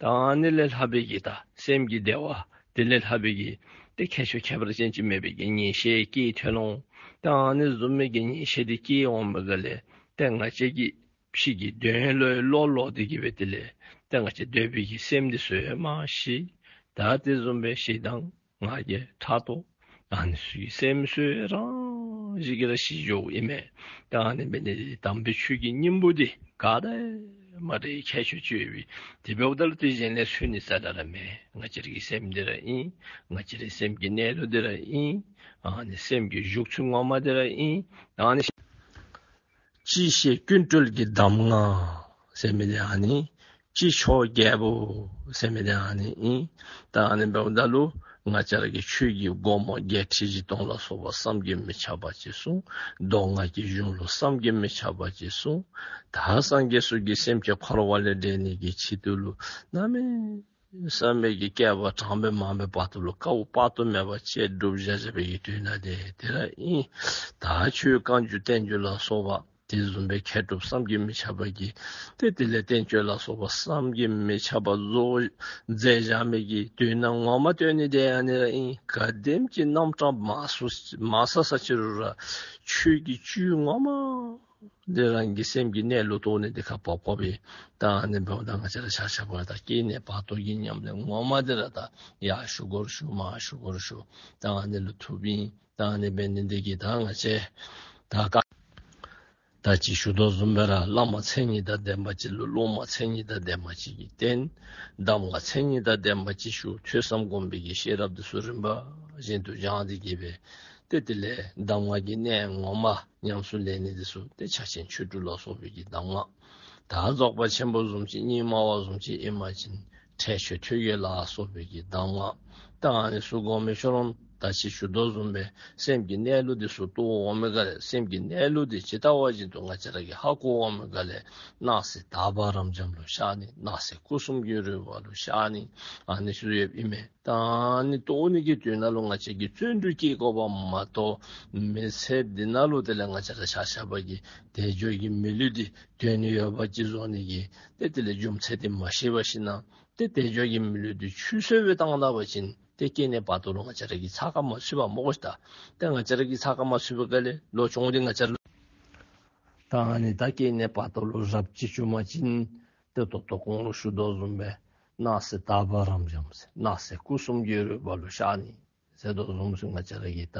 ད་ཨ་ནི་ལས་ལྷག་པའི་གི་ད་སེམས་ཀྱི་བདེ་བ་དེ་ལས་ལྷག་པའི་གི་ཏེ་ཁྱད་ཆོས་ཁྱད་པར་ཅན་ཅིག་མེད་པའི་གི་ངེས་ཤེས་སྐྱེ་ཐོན་འོང་། ད་ཨ་ནི་བཟུམ་མའི་གི་ངེས་ཤེས་འདི་སྐྱེ་འོང་མི་སྐབས་ལས་ཏེ་ང་བཅས་ཀྱིས་ཕྱི་གི་དོན་ལུ་བློ་ལོག་སྟེ་གི་སྦེ་དེ་ལས་ཏེ་ང་བཅས་འདོད་པའི་གི་སེམས་འདི་ཚུ་ཡང་མ་ཤེས། ད་དེ་བཟུམ་སྦེ་ཞེ་སྡང་ང་རྒྱལ་ཕྲག་དོག་ཨ་ནི་ཚུ་གི་སེམས་ཚུ་རང་བཞིན་གྱིས་ར་ཞི་འགྱོཝ་ཨིན་མས། ད་ཨ་ནི་འབད་ནི་འདི་དམ་པའི་ཆོས་ཀྱི་སྙིང་པོ་འདི་ག་དང་མ་འདྲ་བའི་ཁྱད་ཆོས་ཅིག་ཡོད་པས། དེ་འབདཝ་ད་ལུ་དེ་གཞན་ལས་འཚོལ་ནི་རྩ་ལས་ར་མེད། ང་བཅས་རའི་སེམས་འདི་ར་ཨིན། ང་བཅས་རའི་སེམས་ཀྱི་གནས་ལུགས་འདི་ར་ཨིན། ཨ་ནི་སེམས་ཀྱི་བཞུགས་ཚུལ་ངོ་མ་འདི་ར་ཨིན། ཨ་ནི་གཅིག་ཤེས་ཀུན་གྲོལ་གྱི་གདམས་ངག་ཟེར་མི་འདི་ཨ་ནི་གཅིག་ཆོག་རྒྱལ་པོ་ཟེར་མི་འདི་ཨ་ནི་ཨིན། ད་ཨ་ནི་འབདཝ་ད་ལུ་ང་བཅས་ར་གི་ཆོས་ཀྱི་སྒོ་མོ་བརྒྱད་ཁྲི་བཞི་སྟོང་ལ་སོགས་པ་བསམ་གྱིས་མི་ཁྱབ་པ་ཅིག་གསུངས། མདོ་སྔགས་ཀྱི་གཞུང་ལུ་བསམ་གྱིས་མི་ཁྱབ་པ་ཅིག་གསུངས། ད་སངས་རྒྱས་ཚུ་གིས་སེམས་ཅན་འཁོར་བ་ལས་འདྲེན་ནི་གི་ཆེད་དུ་ལུ་གནམ་མེད་ས་མེད་ཀྱི་བསྐལ་པ་གྲངས་མེད་མང་པོའི་བར་དུ་ལུ་དཀའཝ་དཔག་ཏུ་མེད་པ་སྤྱད་སྒྲུབ་བཞག་བཞག་པའི་གི་དོན་དག་དེ་དེ་ར་ཨིན། ད་ཆོས་བཀའ་འགྱུར་བསྟན་འགྱུར་ལ་སོགས་པ་དེ་བཟུམ་སྦེ་མཁས་གྲུབ་བསམ་གྱིས་མི་ཁྱབ་པ་གིས་ཏེ་དེ་ལས་བསྟན་བཅོས་ལ་སོགས་པ་བསམ་གྱིས་མི་ཁྱབ་པ་བཟོ་མཛད་བཞག་མི་གི་དོན་དག་ངོ་མ་སྟོན་ནི་དེ་ཨ་ནི་ར་ཨིན། ག་དེམ་ཅིག་རྣམ་གྲངས་མང་སུ་མང་ས་ས་ཅིག་རུང་ར་ཆོས་ཀྱི་བཅུད་ངོ་མ་འདི་རང་གི་སེམས་ཀྱི་གནས་ལུགས་རྟོགས་ནི་འདི་ཁ་བབ་དགོ་པས། ད་ཨ་ནི་འབདཝ་ད་ང་བཅས་ར་ཆ་ཁྱབ་ད་སྐྱེ་གནས་བར་དོ་གི་ཉམས་ལེན་ངོ་མ་འདི་ར་ད་ཡར་ཞུ་དགོ་རུང་ཞུ་མར་ཞུ་དགོ་རུང་ཞུ་ད་ཨ་ནི་ལུ་ཐུགཔ་ཨིན། ད་ཨ་ནི་འབད་ནི་འདི་གིས་ད་ང་བཅས་ད་ག་ ད་ཅི་ཞུ་དོ་བཟུམ་སྦེ་ར་བླ་མ་མཚན་ཉིད་དང་ལྡན་པ་ཅིག་ལུ་སློབ་མ་མཚན་ཉིད་དང་ལྡན་པ་ཅིག་གིས་བསྟེན། གདམས་ངག་མཚན་ཉིད་དང་ལྡན་པ་ཅིག་ཞུ། ཐོས་བསམ་སྒོམ་པའི་གི་ཤེས་རབ་འདི་ཚུ་རིམ་པ་བཞིན་དུ་སྦྱངས་ཏེ་གི་སྦེ་ཏེ་དེ་ལས་གདམས་ངག་གི་གནད་ངོ་མ་ཉམས་སུ་ལེན་ནི་འདི་ཚུ་ཏེ་ཕྱག་ཆེན་ཆོས་དྲུག་ལ་སོགས་པའི་གི་གདམས་ངག། ད་རྫོགས་པ་ཆེན་པོ་བཟུམ་ཅིག་རྙིང་མ་བ་བཟུམ་ཅིག་ཨིན་པ་ཅིན་ཁྲེགས་ཆོད་ཐོད་རྒལ་ལ་སོགས་པའི་གི་གདམས་ངག། ད་ཨ་ནི་ཚུ་སྒོམ་མི་ཤོ་རོང་ད་ཅི་ཞུ་དོ་བཟུམ་སྦེ་སེམས་ཀྱི་གནས་ལུགས་འདི་ཚུ་རྟོགས་འོང་མི་ག་ལས་སེམས་ཀྱི་གནས་ལུགས་འདི་ཇི་ལྟ་བ་བཞིན་དུ་ང་བཅས་ར་གིས་ཧ་གོ་འོང་མི་ག་ལས་སྣང་སྲིད་དག་པ་རབ་འབྱམས་ལུ་ཤར་ནི། སྣང་སྲིད་སྐུ་གསུམ་གྱི་རོལ་པ་ལུ་ཤར་ནི། ཨ་ནི་ཚུ་ཡོདཔ་ཨིན་མས། ད་ཨ་ནི་རྟོགས་ནི་གི་དོན་ལུ་ང་བཅས་ཀྱིས་བརྩོན་འགྲུས་བསྐྱེད་དགོཔ་མ་གཏོགས་མི་ཚེ་འདི་ནང་ལུ་དེ་ལས་ང་བཅས་ར་ཆ་ཁྱབ་ཀྱིས་དལ་འབྱོར་གྱི་མི་ལུས་འདི་དོན་ཡོདཔ་ཅིག་བཟོ་ནི་གི་ཏེ་དེ་ལས་རྒྱུ་མཚན་འདི་མ་ཤེས་པར་ཞིན་ན་ཏེ་དལ་འབྱོར་གྱི་མི་ལུས་འདི་ཆུད་ཟོས་སྦེ་བཏང་ད་པ་ཅིན་ཏེ་སྐྱེ་གནས་བར་དོ་ལུ་ང་བཅས་ར་གིས་ཚ་ཁ་མ་ཚུད་པ་མ་གོ་ཤིག་ད། ཏེ་ང་བཅས་ར་གིས་ཚ་ཁ་མ་ཚུད་པའི་ག་ལས་ལོ་ཆུང་འདི་ང་བཅས་ར་ད་ཨ་ནི་ད་སྐྱེ་གནས་བར་དོ་ལུ་རབ་ཅིག་བྱུང་པ་ཅིན་ཏེ་ད་ལྟོ་གོང་ལུ་ཞུ་དོ་བཟུམ་སྦེ་སྣང་སྲིད་དག་པ་རབ་འབྱམས་ཟེར་སྣང་སྲིད་སྐུ་གསུམ་གྱི་རོལ་པ་ལུ་ཤར་ནི་ཟེར་དོ་བཟུམ་ཚུ་ང་བཅས་ར་གིས་ད་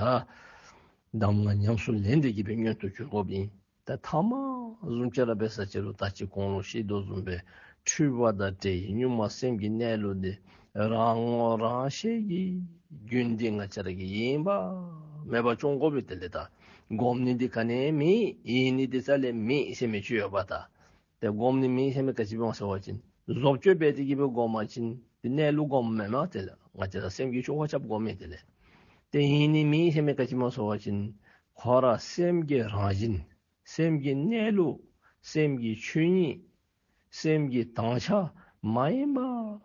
གདམས་ངག་ཉམས་སུ་ལེན་ཏེ་གི་སྦེ་མངོན་དུ་གྱུར་དགོཔ་ཨིན། ད་ཐ་མ་བཟུམ་ཅིག་ར་འབད་ས་ཅིག་རུང་ད་ཅི་གོང་ལུ་བཤད་དོ་བཟུམ་སྦེ་འཁྲུལ་པ་དང་བྲལ་བའི་གཉུག་མ་སེམས་ཀྱི་གནས་ལུགས་འདི་རང་ངོ་རང་ཤེས་ཀྱི་རྒྱུན་འདི་ང་བཅས་ར་གིས་ཡེངས་པ་མེད་པར་སྐྱོང་དགོ་པས། དེ་ལས་ད་སྒོམ་ནི་འདི་ག་ནི་མེད། ཡེངས་ནི་འདི་རྩ་ལས་མེད་ཟེར་མི་ཅིག་ཡོདཔ་ད། ཏེ་སྒོམ་ནི་མེད་ཟེར་མི་ག་ཅི་སྨོ་ཟེར་བ་ཅིན་བཟོ་བཅོས་འབད་དེ་གི་སྦེ་སྒོམ་པ་ཅིན་ཏེ་གནས་ལུགས་སྒོམ་མེན་མས། དེ་ལས་ང་བཅས་ར་སེམས་ཀྱི་སྐྱོ་བ་རྐྱབ་སྒོམ་མས། དེ་ལས་ཏེ་ཡེངས་ནི་མེད་ཟེར་མི་ག་ཅི་སྨོ་ཟེར་བ་ཅིན་ཁོ་ར་སེམས་ཀྱི་རང་བཞིན་སེམས་ཀྱི་གནས་ལུགས་སེམས་ཀྱི་ཆོས་ཉིད་སེམས་ཀྱི་དྭངས་ཆ་མ་ཡེངས་པར་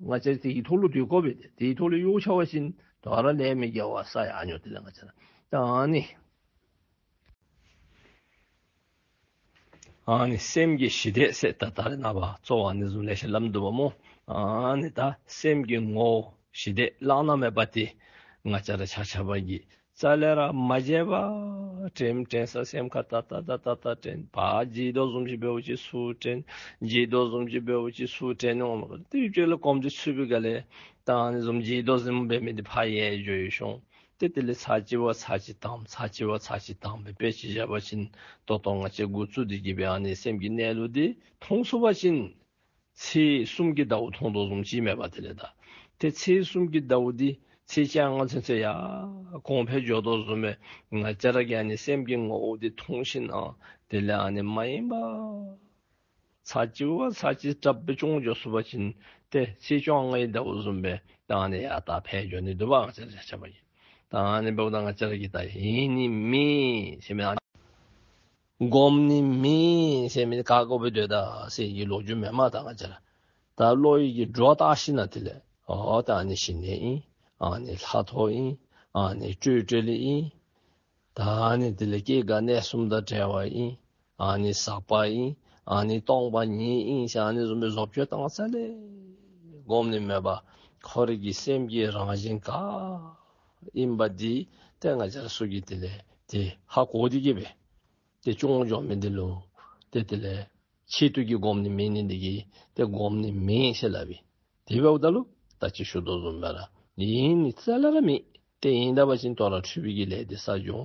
ང་བཅས་དེའི་ཐོག་ལུ་སྡོད་དགོ་པས། དེའི་ཐོག་ལུ་གཡོག་བྱ་བ་ཅིན་དོ་རུང་ལས་མི་དགེ་བ་བསག་ཡར་འགྱོ། དེ་ལས་ང་བཅས་ར་ད་ཨ་ནི་ཨ་ནི་སེམས་ཀྱི་ཞི་བདེ་ཟེར་ད་ད་རེས་ནངས་པ་གཙོ་བོ་ཨ་ནི་བཟུམ་ལེ་ཤ་སླབ་དོ་བ་སྨོ། ཨ་ནི་ད་སེམས་ཀྱི་ངོ་བོ་ཞི་བདེ་བླ་ན་མེད་པ་འདི་ང་བཅས་ར་ཆ་ཁྱབ་ཀྱིས་རྩ་ལས་ར་མ་བརྗེད་པར་དྲན་དྲན་ས་སེམས་ཁར་ད་ད་ད་ད་དྲན། ཕར་བརྗེད་དོ་བཟུམ་ཅིག་འབདཝ་ཅིག་ཚུར་དྲན། བརྗེད་དོ་བཟུམ་ཅིག་འབདཝ་ཅིག་ཚུར་དྲན་འོང་མས། དེ་ཡུན་ཅིག་ལུ་གོམས་འདྲིས་ཚུད་པའི་ག་ལས་ད་ཨ་ནི་བཟུམ་བརྗེད་དོ་བཟུམ་འབད་མི་འདི་ཕར་ཡལ་འགྱོ་ཡི་ཤོང་། ཏེ་དེ་ལས་ཚར་གཅིག་བ་ཚར་གཅིག་དང་པ་ཚར་གཅིག་བ་ཚར་གཅིག་དང་པ་སྦེ་དཔེ་ཅིག་བཞག་པ་ཅིན་ད་ལྟོ་ང་བཅས་འགོ་བཙུགས་ཏེ་གི་སྦེ་ཨ་ནི་སེམས་ཀྱི་གནས་ལུགས་འདི་མཐོང་ཚུགས་པ་ཅིན་ཚེས་གསུམ་གྱི་ཟླཝ་མཐོང་དོ་བཟུམ་ཅིག་མེན་པ། དེ་ལས་ད་ཏེ་ཚེས་གསུམ་གྱི་ཟླཝ་འདི་ཚེས་བཅོ་ལྔ་ཚུན་ཚོད་ཡར་གོང་འཕེལ་འགྱོ་དོ་བཟུམ་སྦེ་ང་བཅས་ར་གིས་ཨ་ནི་སེམས་ཀྱི་ངོ་བོ་འདི་མཐོང་ཞིན་ན་དེ་ལས་ཨ་ནི་མ་ཡེངས་པར་ཚར་གཅིག་བ་ཚར་གཅིག་དྲག་སྦེ་སྐྱོང་འགྱོ་ཚུགས་པ་ཅིན་ཏེ་ཚེས་བཅོ་ལྔའི་ཟླཝ་བཟུམ་སྦེ་ད་ཨ་ནི་ཡར་ད་འཕེལ་འགྱོ་ནི་འདུག་པ། ང་བཅས་ར་ཆ་ཁྱབ་ཀྱིས་ད་ཨ་ནི་འབདཝ་ད་ང་བཅས་ར་གིས་ད་ཡེངས་ནི་མེད་ཟེར་མི་ཨ་སྒོམ་ནི་མེད་ཟེར་མི་ག་དགོ་པའི་དོན་དག་ཟེར་གྱི་ལོ་རྒྱུས་མེན་མས། ད་ང་བཅས་ར་ད་བློ་ཡི་གི་འགྲོས་བཏང་ཞིན་ན་དེ་ལས་ཨོ་ད་ཨ་ནི་ཞི་གནས་ཨིན། ཨ་ནི་ལྷ་ཐོབ་ཨིན། ཨ་ནི་སྤྲོས་བྲལ་ཨིན། ད་ཨ་ནི་དེ་ལས་སྐྱེ་རྒ་གནས་གསུམ་དང་བྲལ་བ་ཨིན། ཨ་ནི་ཟག་པ་ཨིན། ཨ་ནི་སྟོང་པ་ཉིད་ཨིན་ཟེར་ཨ་ནི་བཟུམ་སྦེ་བཟོ་བཅོས་བཏང་ས་ལས་སྒོམ་ནི་མེད་པར་ཁོ་རའི་གི་སེམས་ཀྱི་རང་བཞིན་ག་ཨིན་པ་འདི་ཏེ་ང་བཅས་ར་ཚུ་གིས་དེ་ལས་ཏེ་ཧ་གོ་སྟེ་གི་སྦེ་ཏེ་སྐྱོང་འགྱོ་མི་འདི་ལུ་ཏེ་དེ་ལས་ཆེད་དུ་གི་སྒོམ་ནི་མེད་ནི་འདི་གིས་ཏེ་སྒོམ་ནི་མེད་ཟེར་སླབ་ཨིན། དེ་འབདཝ་ད་ལུ་ད་ཅི་ཞུ་དོ་བཟུམ་སྦེ་ར་ཡེངས་ནི་རྩ་ལས་ར་མེད། ཏེ་ཡེངས་ད་པ་ཅིན་དོ་རུང་འཁྲུལ་པའི་གི་ལས་འདི་བསགས་འགྱོ།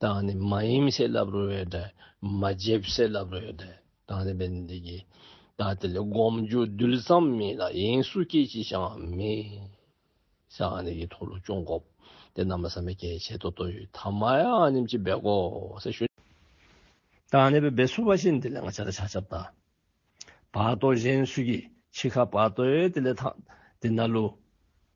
ད་ཨ་ནི་མ་ཡེངས་ཟེར་སླབ་རུང་ཡང་འདྲ། མ་བརྗེད་ཟེར་སླབ་རུང་ཡང་འདྲ། ད་ཨ་ནི་འབད་ནི་འདི་གིས་ད་དེ་ལས་སྒོམ་རྒྱུ་རྡུལ་ཙམ་མེད་ལ། ཡེངས་སུ་སྐད་ཅིག་ཀྱང་མེད་ཟེར་ཨ་ནི་གི་ཐོག་ལུ་སྐྱོང་དགོཔ་འདི་གནམ་མེད་ས་མེད་གལ་ཆེ་ཏོག་ཏོ་ཡོད། ཐ་མ་ཡང་ཨ་ནེམ་ཅིག་འབད་དགོ་ཟེར་ཞུ། ད་ཨ་ནི་སྦེ་འབད་ཚུགས་པ་ཅིན་དེ་ལས་ང་བཅས་ར་ཆ་ཁྱབ་ད་བར་དོ་གཞན་ཚུ་གི་འཆི་ཁ་བར་དོ་ཡང་དེ་ལས་ཐ་དེ་ནང་ལུ་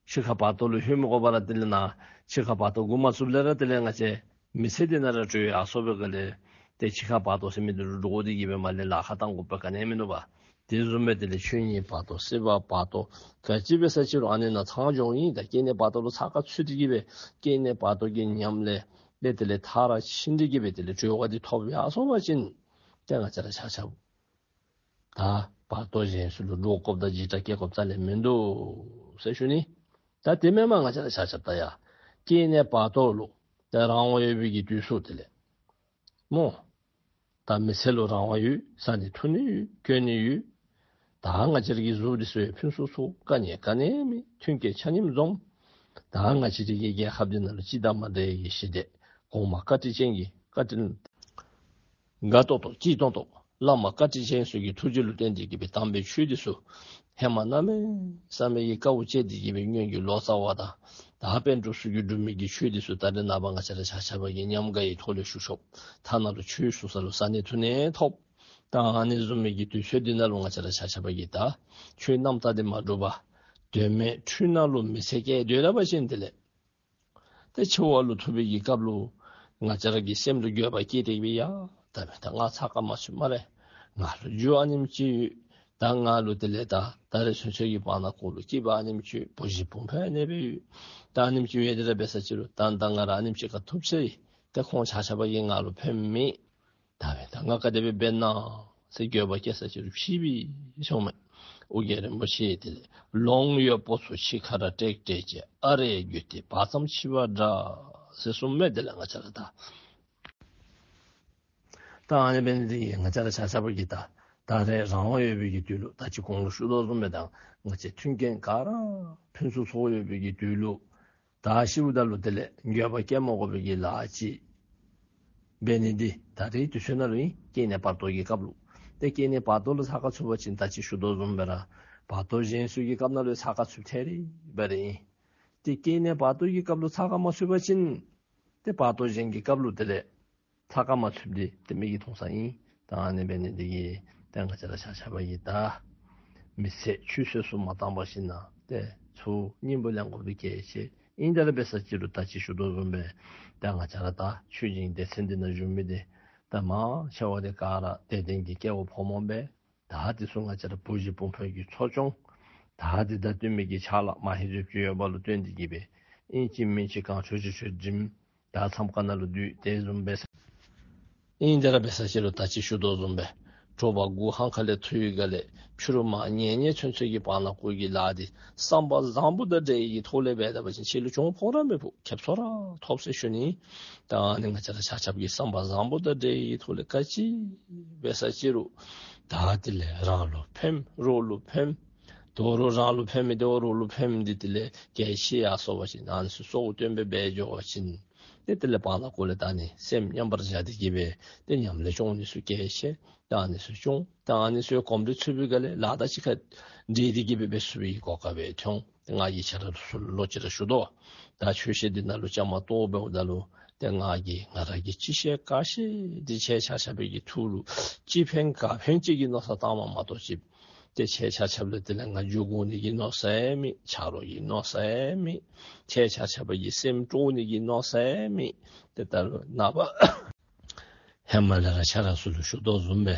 འཆི་ཁ་བར་དོ་ལུ་ལྷོད་མི་དགོ་པར་དེ་ལས་ནཱ་འཆི་ཁ་བར་དོ་འགོ་མ་བཙུགསཔ་ལས་ར་དེ་ལས་ང་བཅས་མི་ཚེ་འདི་ནང་ར་འགྱོ་ཡར་སོང་པའི་སྒང་ལས་ཏེ་འཆི་ཁ་བར་དོ་ཟེར་མི་འདི་ལུ་འདྲོག་སྟེ་གི་སྦེ་མར་ལས་ལཱ་ཁག་བཏང་དགོཔ་ག་ནི་ཡང་མིན་ནུག་པ། དེ་བཟུམ་སྦེ་དེ་ལས་ཆོས་ཉིད་བར་དོ་སྲིད་པ་བར་དོ་ག་ཅི་འབད་ས་ཅི་རུང་ཨ་ནི་ནང་ཚང་འགྱོཝ་ཨིན། ད་སྐྱེ་གནས་བར་དོ་ལུ་ཚགས་ཁར་ཚུད་དེ་གི་སྦེ་སྐྱེ་གནས་བར་དོ་གི་ཉམས་ལེན་ཏེ་དེ་ལས་མཐར་ཕྱིན་ཏེ་གི་སྦེ་དེ་ལས་གྲོལ་བ་འདི་ཐོབ་ཡར་སོང་པ་ཅིན་ཏེ་ང་བཅས་ར་ཆ་ཁྱབ་ད་བར་དོ་གཞན་ཚུ་ལུ་འདྲོག་དགོཔ་དང་འཇིགས་སྐྲག་སྐྱེ་དགོཔ་རྩ་ལས་མིན་འདུག་ཟེར་ཞུ་ནི། ད་དེ་མེན་མས། ང་བཅས་ར་ཆ་ཁྱབ་ད་ཡ་སྐྱེ་གནས་བར་དོ་ལུ་ད་རང་དབང་ཡོད་པའི་གི་དུས་སུ་དེ་ལས་སྨོ། ད་མི་ཚེ་ལུ་རང་དབང་ཡོད། བཟའ་ནི་འཐུང་ནི་ཡོད། གྱོན་ནི་ཡོད། ད་ང་བཅས་ར་གི་གཟུགས་འདི་ཚུ་ཡང་ཕུན་སུམ་ཚོགས། དཀའ་ངལ་ག་ནི་ཡང་མེད། མཐུན་རྐྱེན་ཆ་མཉམ་འཛོམས། ད་ང་བཅས་ར་གི་རྒྱལ་ཁབ་འདི་ནང་ལུ་སྤྱི་དང་མ་འདྲ་བའི་གི་ཞི་བདེ་གོང་མ་བཀའ་དྲིན་ཅན་གྱི་བཀའ་དྲིན་ དགའ་ཏོག་ཏོ་སྐྱིད་ཏོང་ཏོ་བླ་མ་བཀའ་དྲིན་ཅན་ཚུ་གི་ཐུགས་རྗེ་ལུ་བརྟེན་ཏེ་གིས་སྦེ་དམ་པའི་ཆོས་འདི་ཚུ་ཧེ་མ་གནམ་མེད་ས་མེད་ཀྱི་དཀའཝ་སྤྱད་དེ་གིས་སྦེ་སྔོན་གྱི་ལོ་ཙཱ་བ་དང་ད་པཎ་གྲུབ་ཚུ་གིས་སྒྲུབ་མི་གི་ཆོས་འདི་ཚུ་ད་རེས་ནངས་པ་ང་བཅས་ར་ཆ་ཁྱབ་ཀྱིས་ཉམས་དགའ་ཡི་ཐོག་ལས་ཞུ་ཆོག། ཐ་ན་ལུ་ཆོས་ཞུ་ས་ལུ་ས་གནས་འཐུ་ནི་ཐོབ། ད་ཨ་ནི་བཟུམ་མའི་གི་དུས་ཚོད་འདི་ནང་ལུ་ང་བཅས་ར་ཆ་ཁྱབ་ཀྱིས་ད་ཆོས་རྣམ་དག་འདི་མ་སྒྲུབ་པར་དོན་མེད་འཁྲུལ་སྣང་ལུ་མི་ཚེ་སྐྱེལ་སྡོད་ད་པ་ཅིན་དེ་ལས་ཏེ་འཆི་བ་ལུ་ཐུག་པའི་གི་སྐབས་ལུ་ང་བཅས་ར་གི་སེམས་ལུ་འགྱོད་པ་སྐྱེས་ཏེ་གིས་སྦེ་ཡ་ད་མེན་ད་ང་ཚ་ཁ་མ་ཚུདཔ་སྨ་རེ། ང་ལུ་རྒྱུ་ཨ་ནེམ་ཅིག་ཡོད། ད་ང་ལུ་དེ་ལས་ད་ད་རེས་ཚུན་ཚོད་ཀྱི་བར་ན་ཁོ་ལུ་སྐྱིད་པ་ཨ་ནེམ་ཅིག་ཡོད། བུ་གཞི་བུམོ་ཕོ་ཨ་ནེམ་སྦེ་ཡོད། ད་ཨ་ནེམ་ཅིག་ཡོད། དེ་ར་འབད་ས་ཅིག་རུང་ད་ད་ང་ར་ཨ་ནེམ་ཅིག་ཁར་ཐུག་ཅི། ཏེ་ཁོང་ཆ་ཁྱབ་ཀྱིས་ང་ལུ་ཕནམ་མེད། ད་འབདན་ད་ང་ག་དེ་སྦེ་འབད་ན་ཟེར་འགྱོད་པ་སྐྱེ་ས་ཅིག་རུང་ཕྱི་པའི་ཆོས་མེད། ཨོ་རྒྱན་རིན་པོ་ཆེ་དེ་ལས་ལོང་ཡོད་པོ་ཚུ་འཆི་ཁར་བྲེག་བྲེག་བྱེད། ཨ་རེ་རྒྱུད་སྡེ་བག་ཙམ་འཆི་བ་འདྲ་ཟེར་གསུངམ་མས། དེ་ལས་ང་བཅས་ར་ད་ད་ཨ་ནི་འབད་ནི་དེ་གིས་ང་བཅས་ར་ཆ་ཁྱབ་ཀྱིས་ད་ད་རེས་རང་དབང་ཡོད་པའི་གི་དུས་ལུ་ད་ཅི་གོང་ལུ་ཞུ་དོ་བཟུམ་སྦེ་ད་ང་བཅས་མཐུན་རྐྱེན་ག་ར་ཕུན་སུམ་ཚོགས་ཡོད་པའི་གི་དུས་ལུ་ད་ཤིཝ་ད་ལུ་དེ་ལས་འགྱོད་པ་སྐྱེ་མ་དགོ་པའི་གི་ལཱ་ཅིག་འབད་ནི་འདི་ད་རེས་དུས་ཚོད་ནང་ལུ་ཨིན། སྐྱེ་གནས་བར་དོ་གི་སྐབས་ལུ། ཏེ་སྐྱེ་གནས་བར་དོ་ལུ་ཚ་ཁ་ཚུད་པ་ཅིན་ད་ཅི་ཞུ་དོ་བཟུམ་སྦེ་ར་བར་དོ་གཞན་ཚུ་གི་སྐབས་ནང་ལུ་ཚ་ཁ་ཚུདཔ་ཐད་རི་བ་རི་ཨིན། ཏེ་སྐྱེ་གནས་བར་དོ་གི་སྐབས་ལུ་ཚ་ཁ་མ་ཚུད་པ་ཅིན་ཏེ་བར་དོ་གཞན་གྱི་སྐབས་ལུ་དེ་ལས་ཚ་ཁ་མ་ཚུདཔ་འདི་ཏེ་མིག་གིས་མཐོང་ས་ཨིན། ད་ཨ་ནི་འབད་ནི་འདི་གིས་ཏེ་ང་བཅས་ར་ཆ་ཁྱབ་ཀྱིས་ད་མི་ཚེ་ཆུད་ཟོས་སུ་མ་བཏང་པར་ཞིནམ་ན་ཏེ་ཚུར་སྙིང་པོ་ལེན་དགོཔ་འདི་གལ་ཆེ། ཨིན་དེ་ར་འབད་ས་ཅིག་རུང་ད་ཅི་ཞུ་དོ་བཟུམ་སྦེ་ད་ང་བཅས་ར་ད་ཆོས་སྦྱིན་སྡེ་ཚན་འདི་ནང་བཞུགས་མི་འདི་ད་མང་ཆེ་བ་འདི་ག་ར་དད་ལྡན་གྱི་སྐྱེ་བོ་ཕོ་མོ་སྦེ། ད་འདི་ཚུ་ང་བཅས་ར་བུ་གཞི་བུམོ་ཕོ་གི་འཚོ་སྐྱོང་། ད་འདི་དང་བསྟུན་མི་གི་ཕྱག་ལཱ་མ་ཧེ་ཟེར་ཅིག་ཡོད་པ་ལུ་བརྟེན་ཏེ་གིས་སྦེ་ཨིན་ཅི་མིན་ཅི་གང་བྱུང་ཅིག་ཅིག་སྒྲིམ། ད་མཚམས་ཁང་ནང་ལུ་སྡོད་དེ་བཟུམ་འབད་ས་ཨིན། དེ་ར་འབད་ས་ཅིག་རུང་ད་ཅི་ཞུ་དོ་བཟུམ་སྦེ་དྲོ་པ་དགུ་ཧང་ཁ་ལས་འཐུ་བའི་སྒང་ལས་ཕྱི་རུ་མ་ཉལ་ཉལ་ཚུན་ཚོད་ཀྱི་བར་ན་ཁོ་གི་ལཱ་འདི་བསམ་པ་བཟང་པོ་དང་འབྲེལ་བའི་གི་ཐོག་ལས་འབད་ད་པ་ཅིན་ཁྱོད་ལུ་གྱོང་ཕོག་ར་མི་ཕོག། ཁེབ་སང་ར་ཐོབ་ཟེར་ཞུ་ནི། ད་ཨ་ནི་ང་བཅས་ར་ཆ་ཁྱབ་ཀྱིས་བསམ་པ་བཟང་པོ་དང་འབྲེལ་བའི་གི་ཐོག་ལས་ག་ཅི་འབད་ས་ཅིག་རུང་ད་དེ་ལས་རང་ལུ་ཕནམ་རོགས་ལུ་ཕནམ། དོ་རུང་རང་ལུ་ཕན་མི་དེ་བ་རོགས་ལུ་ཕན་མི་འདི་དེ་ལས་གལ་ཆེ་ཡར་སོང་པ་ཅིན་ཨ་ནི་ཚུ་གཙོ་བོ་བཏོན་སྦེ་འབད་འགྱོ་བ་ཅིན་ཏེ་དེ་ལས་བར་ན་ཁོ་ལས་ད་ནི་སེམས་མཉམ་པར་བཞག་སྟེ་གིས་སྦེ་ཏེ་ཉམས་ལེན་སྐྱོང་ནི་ཚུ་གལ་ཆེ། ད་ཨ་ནི་ཚུ་སྐྱོང་། ད་ཨ་ནི་ཚུ་གོམས་འདྲིས་ཚུད་པའི་སྒང་ལས་ལཱ་དང་གཅིག་ཁར་འདྲེས་ཏེ་གིས་སྦེ་འབད་ཚུགས་པའི་གོ་སྐབས་སྦེ་ཐོན། ཏེ་ང་གིས་ཁྱེད་ར་ཚུ་ལུ་ལོག་ཅི་ར་ཞུ་དོ། ད་ཆོས་བཤད་འདི་ནང་ལུ་བཅའ་མར་གཏོགས་འབདཝ་ད་ལུ་ཏེ་ང་གིས་ང་ར་གིས་ཅི་བཤད་ག་བཤད་འདི་ཁྱེད་ཆ་ཁྱབ་ཀྱི་ཐུགས་ལུ་ཅི་ཕན་ག་ཕན་ཅིག་གི་མནོ་བསམ་བཏངམ་མ་གཏོགས་ཅིག་ཏེ་ཁྱེད་ཆ་ཁྱབ་ལུ་དེ་ལས་ང་རྒྱུ་དགོ་ནི་གི་མནོ་བསམ་ཡང་མེད། ཆ་རོགས་ཀྱི་མནོ་བསམ་ཡང་མེད། ཁྱེད་ཆ་ཁྱབ་ཀྱི་སེམས་སྤྲོ་ནི་གི་མནོ་བསམ་ཡང་མེད། ཏེ་ད་རུང་ནངས་པ་ཧེ་མ་ལས་ར་ཁྱེད་ར་ཚུ་ལུ་ཞུ་དོ་བཟུམ་སྦེ་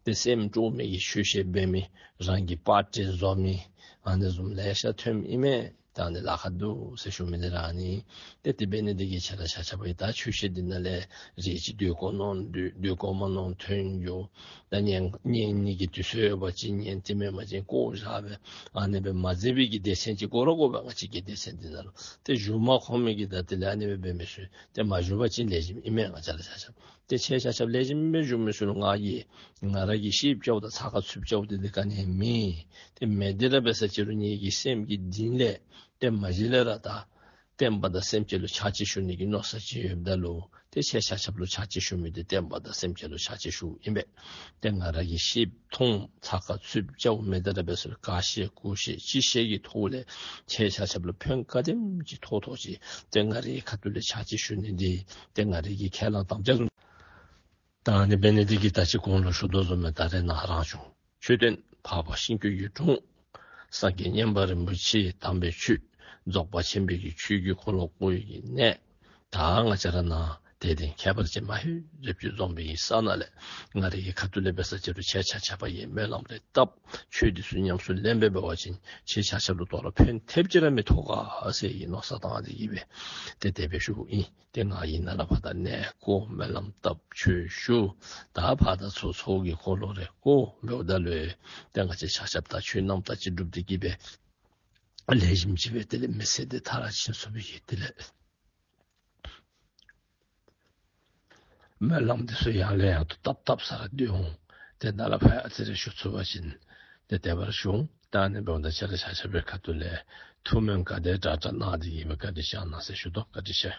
ཏེ་སེམས་སྤྲོ་མི་གི་ཆོས་བཤད་འབད་མི་རང་གི་པར་ཊི་བཟོ་མི་ཨ་ནི་བཟུམ་ལེ་ཤ་ཐོནམ་ཨིན་མས། ད་ཨ་ནི་ལཱ་ཁག་འདུག་ཟེར་ཞུ་མི་འདི་ར་ཨ་ནི། ཏེ་དེ་འབད་ནི་འདི་གིས་ཁྱེད་ར་ཆ་ཁྱབ་ཀྱིས་ད་ཆོས་བཤད་འདི་ནང་ལས་རེ་ཅིག་སྡོད་དགོ་མནོ་སྡོད་སྡོད་དགོ་མ་མནོ་ཐོན་འགྱོ། ད་ཉན་ཉན་ནི་གི་དུས་ཚོད་ཡོད་པ་ཅིན་ཉན། དེ་མེན་པ་ཅིན་བཀོ་བཞག་སྦེ་ཨ་ནི་སྦེ་མ་མཛད་པའི་གི་སྡེ་ཚན་ཅིག་དགོ་ར་དགོ་པས། ང་བཅས་ཀྱི་སྡེ་ཚན་འདི་ནང་ལུ་ཏེ་བཞུགས་མ་ཁོམ་མི་གིས་ད་དེ་ལས་ཨ་ནི་སྦེ་འབད་མི་ཚུགས། ཏེ་མ་བཞུགས་པ་ཅིན་ལེགས་ཤོམ་ཨིན་མས། ང་བཅས་ར་ཆ་ཁྱབ་ཏེ་ཁྱེད་ཆ་ཁྱབ་ལེགས་ཤོམ་སྦེ་བཞུགས་མི་ཚུ་ལུ་ང་གིས་ང་ར་གིས་ཤེསཔ་རྐྱབ་དང་ཚ་ཁ་ཚུདཔ་རྐྱབ་འདི་འདི་ག་ནི་མེད། ཏེ་མེད་དེ་ར་འབད་ས་ཅིག་རུང་ངེ་གི་སེམས་ཀྱི་གཏིང་ལས་ཏེ་མ་གཞི་ལས་ར་ད་བསྟན་པ་དང་སེམས་ཅན་ལུ་ཕྱག་ཕྱིད་ཞུ་ནི་གི་མནོ་བསམ་ཅིག་ཡོདཔ་ད་ལུ་ཏེ་ཁྱེད་ཆ་ཁྱབ་ལུ་ཕྱག་ཕྱིད་ཞུ་མི་འདི་བསྟན་པ་དང་སེམས་ཅན་ལུ་ཕྱག་ཕྱིད་ཞུཝ་ཨིན་པས། ཏེ་ང་ར་གིས་ཤེསཔ་མཐོངམ་ཚ་ཁ་ཚུདཔ་རྐྱབ་མེད་དེ་ར་འབད་ས་ལུ་ག་བཤད་གུ་བཤད་ཅི་བཤད་ཀྱི་ཐོག་ལས་ཁྱེད་ཆ་ཁྱབ་ལུ་ཕན་ག་དེམ་ཅིག་ཐོགས་ཐོགས་ཅིག་ཏེ་ང་རའི་ཁ་ཐུག་ལས་ཕྱག་ཕྱིད་ཞུ་ནི་འདི་ཏེ་ང་རའི་གི་ཁས་བླངས་དམ་བཅའ་བཟུམ། ད་ཨ་ནི་འབད་ནི་འདི་གིས་ད་ཅི་གོང་ལུ་ཞུ་དོ་བཟུམ་སྦེ་ད་རེས་ནཱ་རང་བྱུང་མཆོད་རྟེན་འཕགས་པ་ཤིང་ཀུན་གྱི་དྲུང་སངས་རྒྱས་མཉན་པ་རིན་པོ་ཆེ་དམ་པའི་ཆོས་རྫོགས་པ་ཆེན་པོའི་གི་ཆོས་ཀྱི་འཁོར་ལོ་བསྐོར་བའི་གི་གནས། ད་ང་བཅས་ར་ནཱ་དད་ལྡན་ཁྱད་པར་ཅན་མ་ཧེ་རེབ་ཀྱིས་འཛོམས་པའི་གི་ས་ནང་ལས་ང་རའི་གི་ཁ་ཐུག་ལས་འབད་ས་ཅིག་རུང་ཁྱེད་ཆ་ཁྱབ་ཀྱིས་སྨོན་ལམ་རེ་བཏབ། ཆོས་འདི་ཚུ་ཉམས་སུ་ལེན་སྦེ་འབད་བ་ཅིན་ཁྱེད་ཆ་ཁྱབ་ལུ་དོ་རུང་ཕན་ཐེབས་ཅིག་ར་མི་ཐོགས་ག་ཟེར་གྱི་མནོ་བསམ་བཏང་སྟེ་གིས་སྦེ་ཏེ་དེ་སྦེ་ཞུཝ་ཨིན། ཏེ་ང་གིས་ནཱ་ལས་ཕར་ད་གནས་བསྐོར་སྨོན་ལམ་བཏབ་ཆོས་ཞུ། ད་ཕར་ད་ཚོགས་ཚོགས་ཀྱི་འཁོར་ལོ་རེ་བསྐོར་འབདཝ་ད་ལུ་ཏེ་ང་བཅས་ཆ་ཁྱབ་ད་ཆོས་རྣམ་དག་ཅིག་སྒྲུབ་སྟེ་གིས་སྦེ་ལེགས་ཤོམ་ཅིག་སྦེ་དེ་ལས་མི་ཚེ་འདི་མཐར་ཕྱིན་ཚུགས་པའི་གི་དེ་ལས་སྨོན་ལམ་འདི་ཚུ་ཡང་ལས་ཡང་དུ་བཏབ་བཏབ་ས་ར་སྡོད་འོང་། ཏེ་ནཱ་ལས་ཕར་ཡང་ཨ་ཙི་རེ་ཞུ་ཚུགས་པ་ཅིན་ཏེ་དེ་སྦེ་ར་ཞུ་འོང་། ད་ཨ་ནི་འབདཝ་ད་ཁྱེད་ར་ཆ་ཁྱབ་པའི་ཁ་ཐུག་ལས་ཐུགས་སྨོན་ག་དེ་དྲག་དྲག་གནང་སྟེ་གིས་སྦེ་བཀའ་དྲིན་བསྐྱང་གནང་ཟེར་ཞུ་དོ། བཀའ་དྲིན་ཆེ།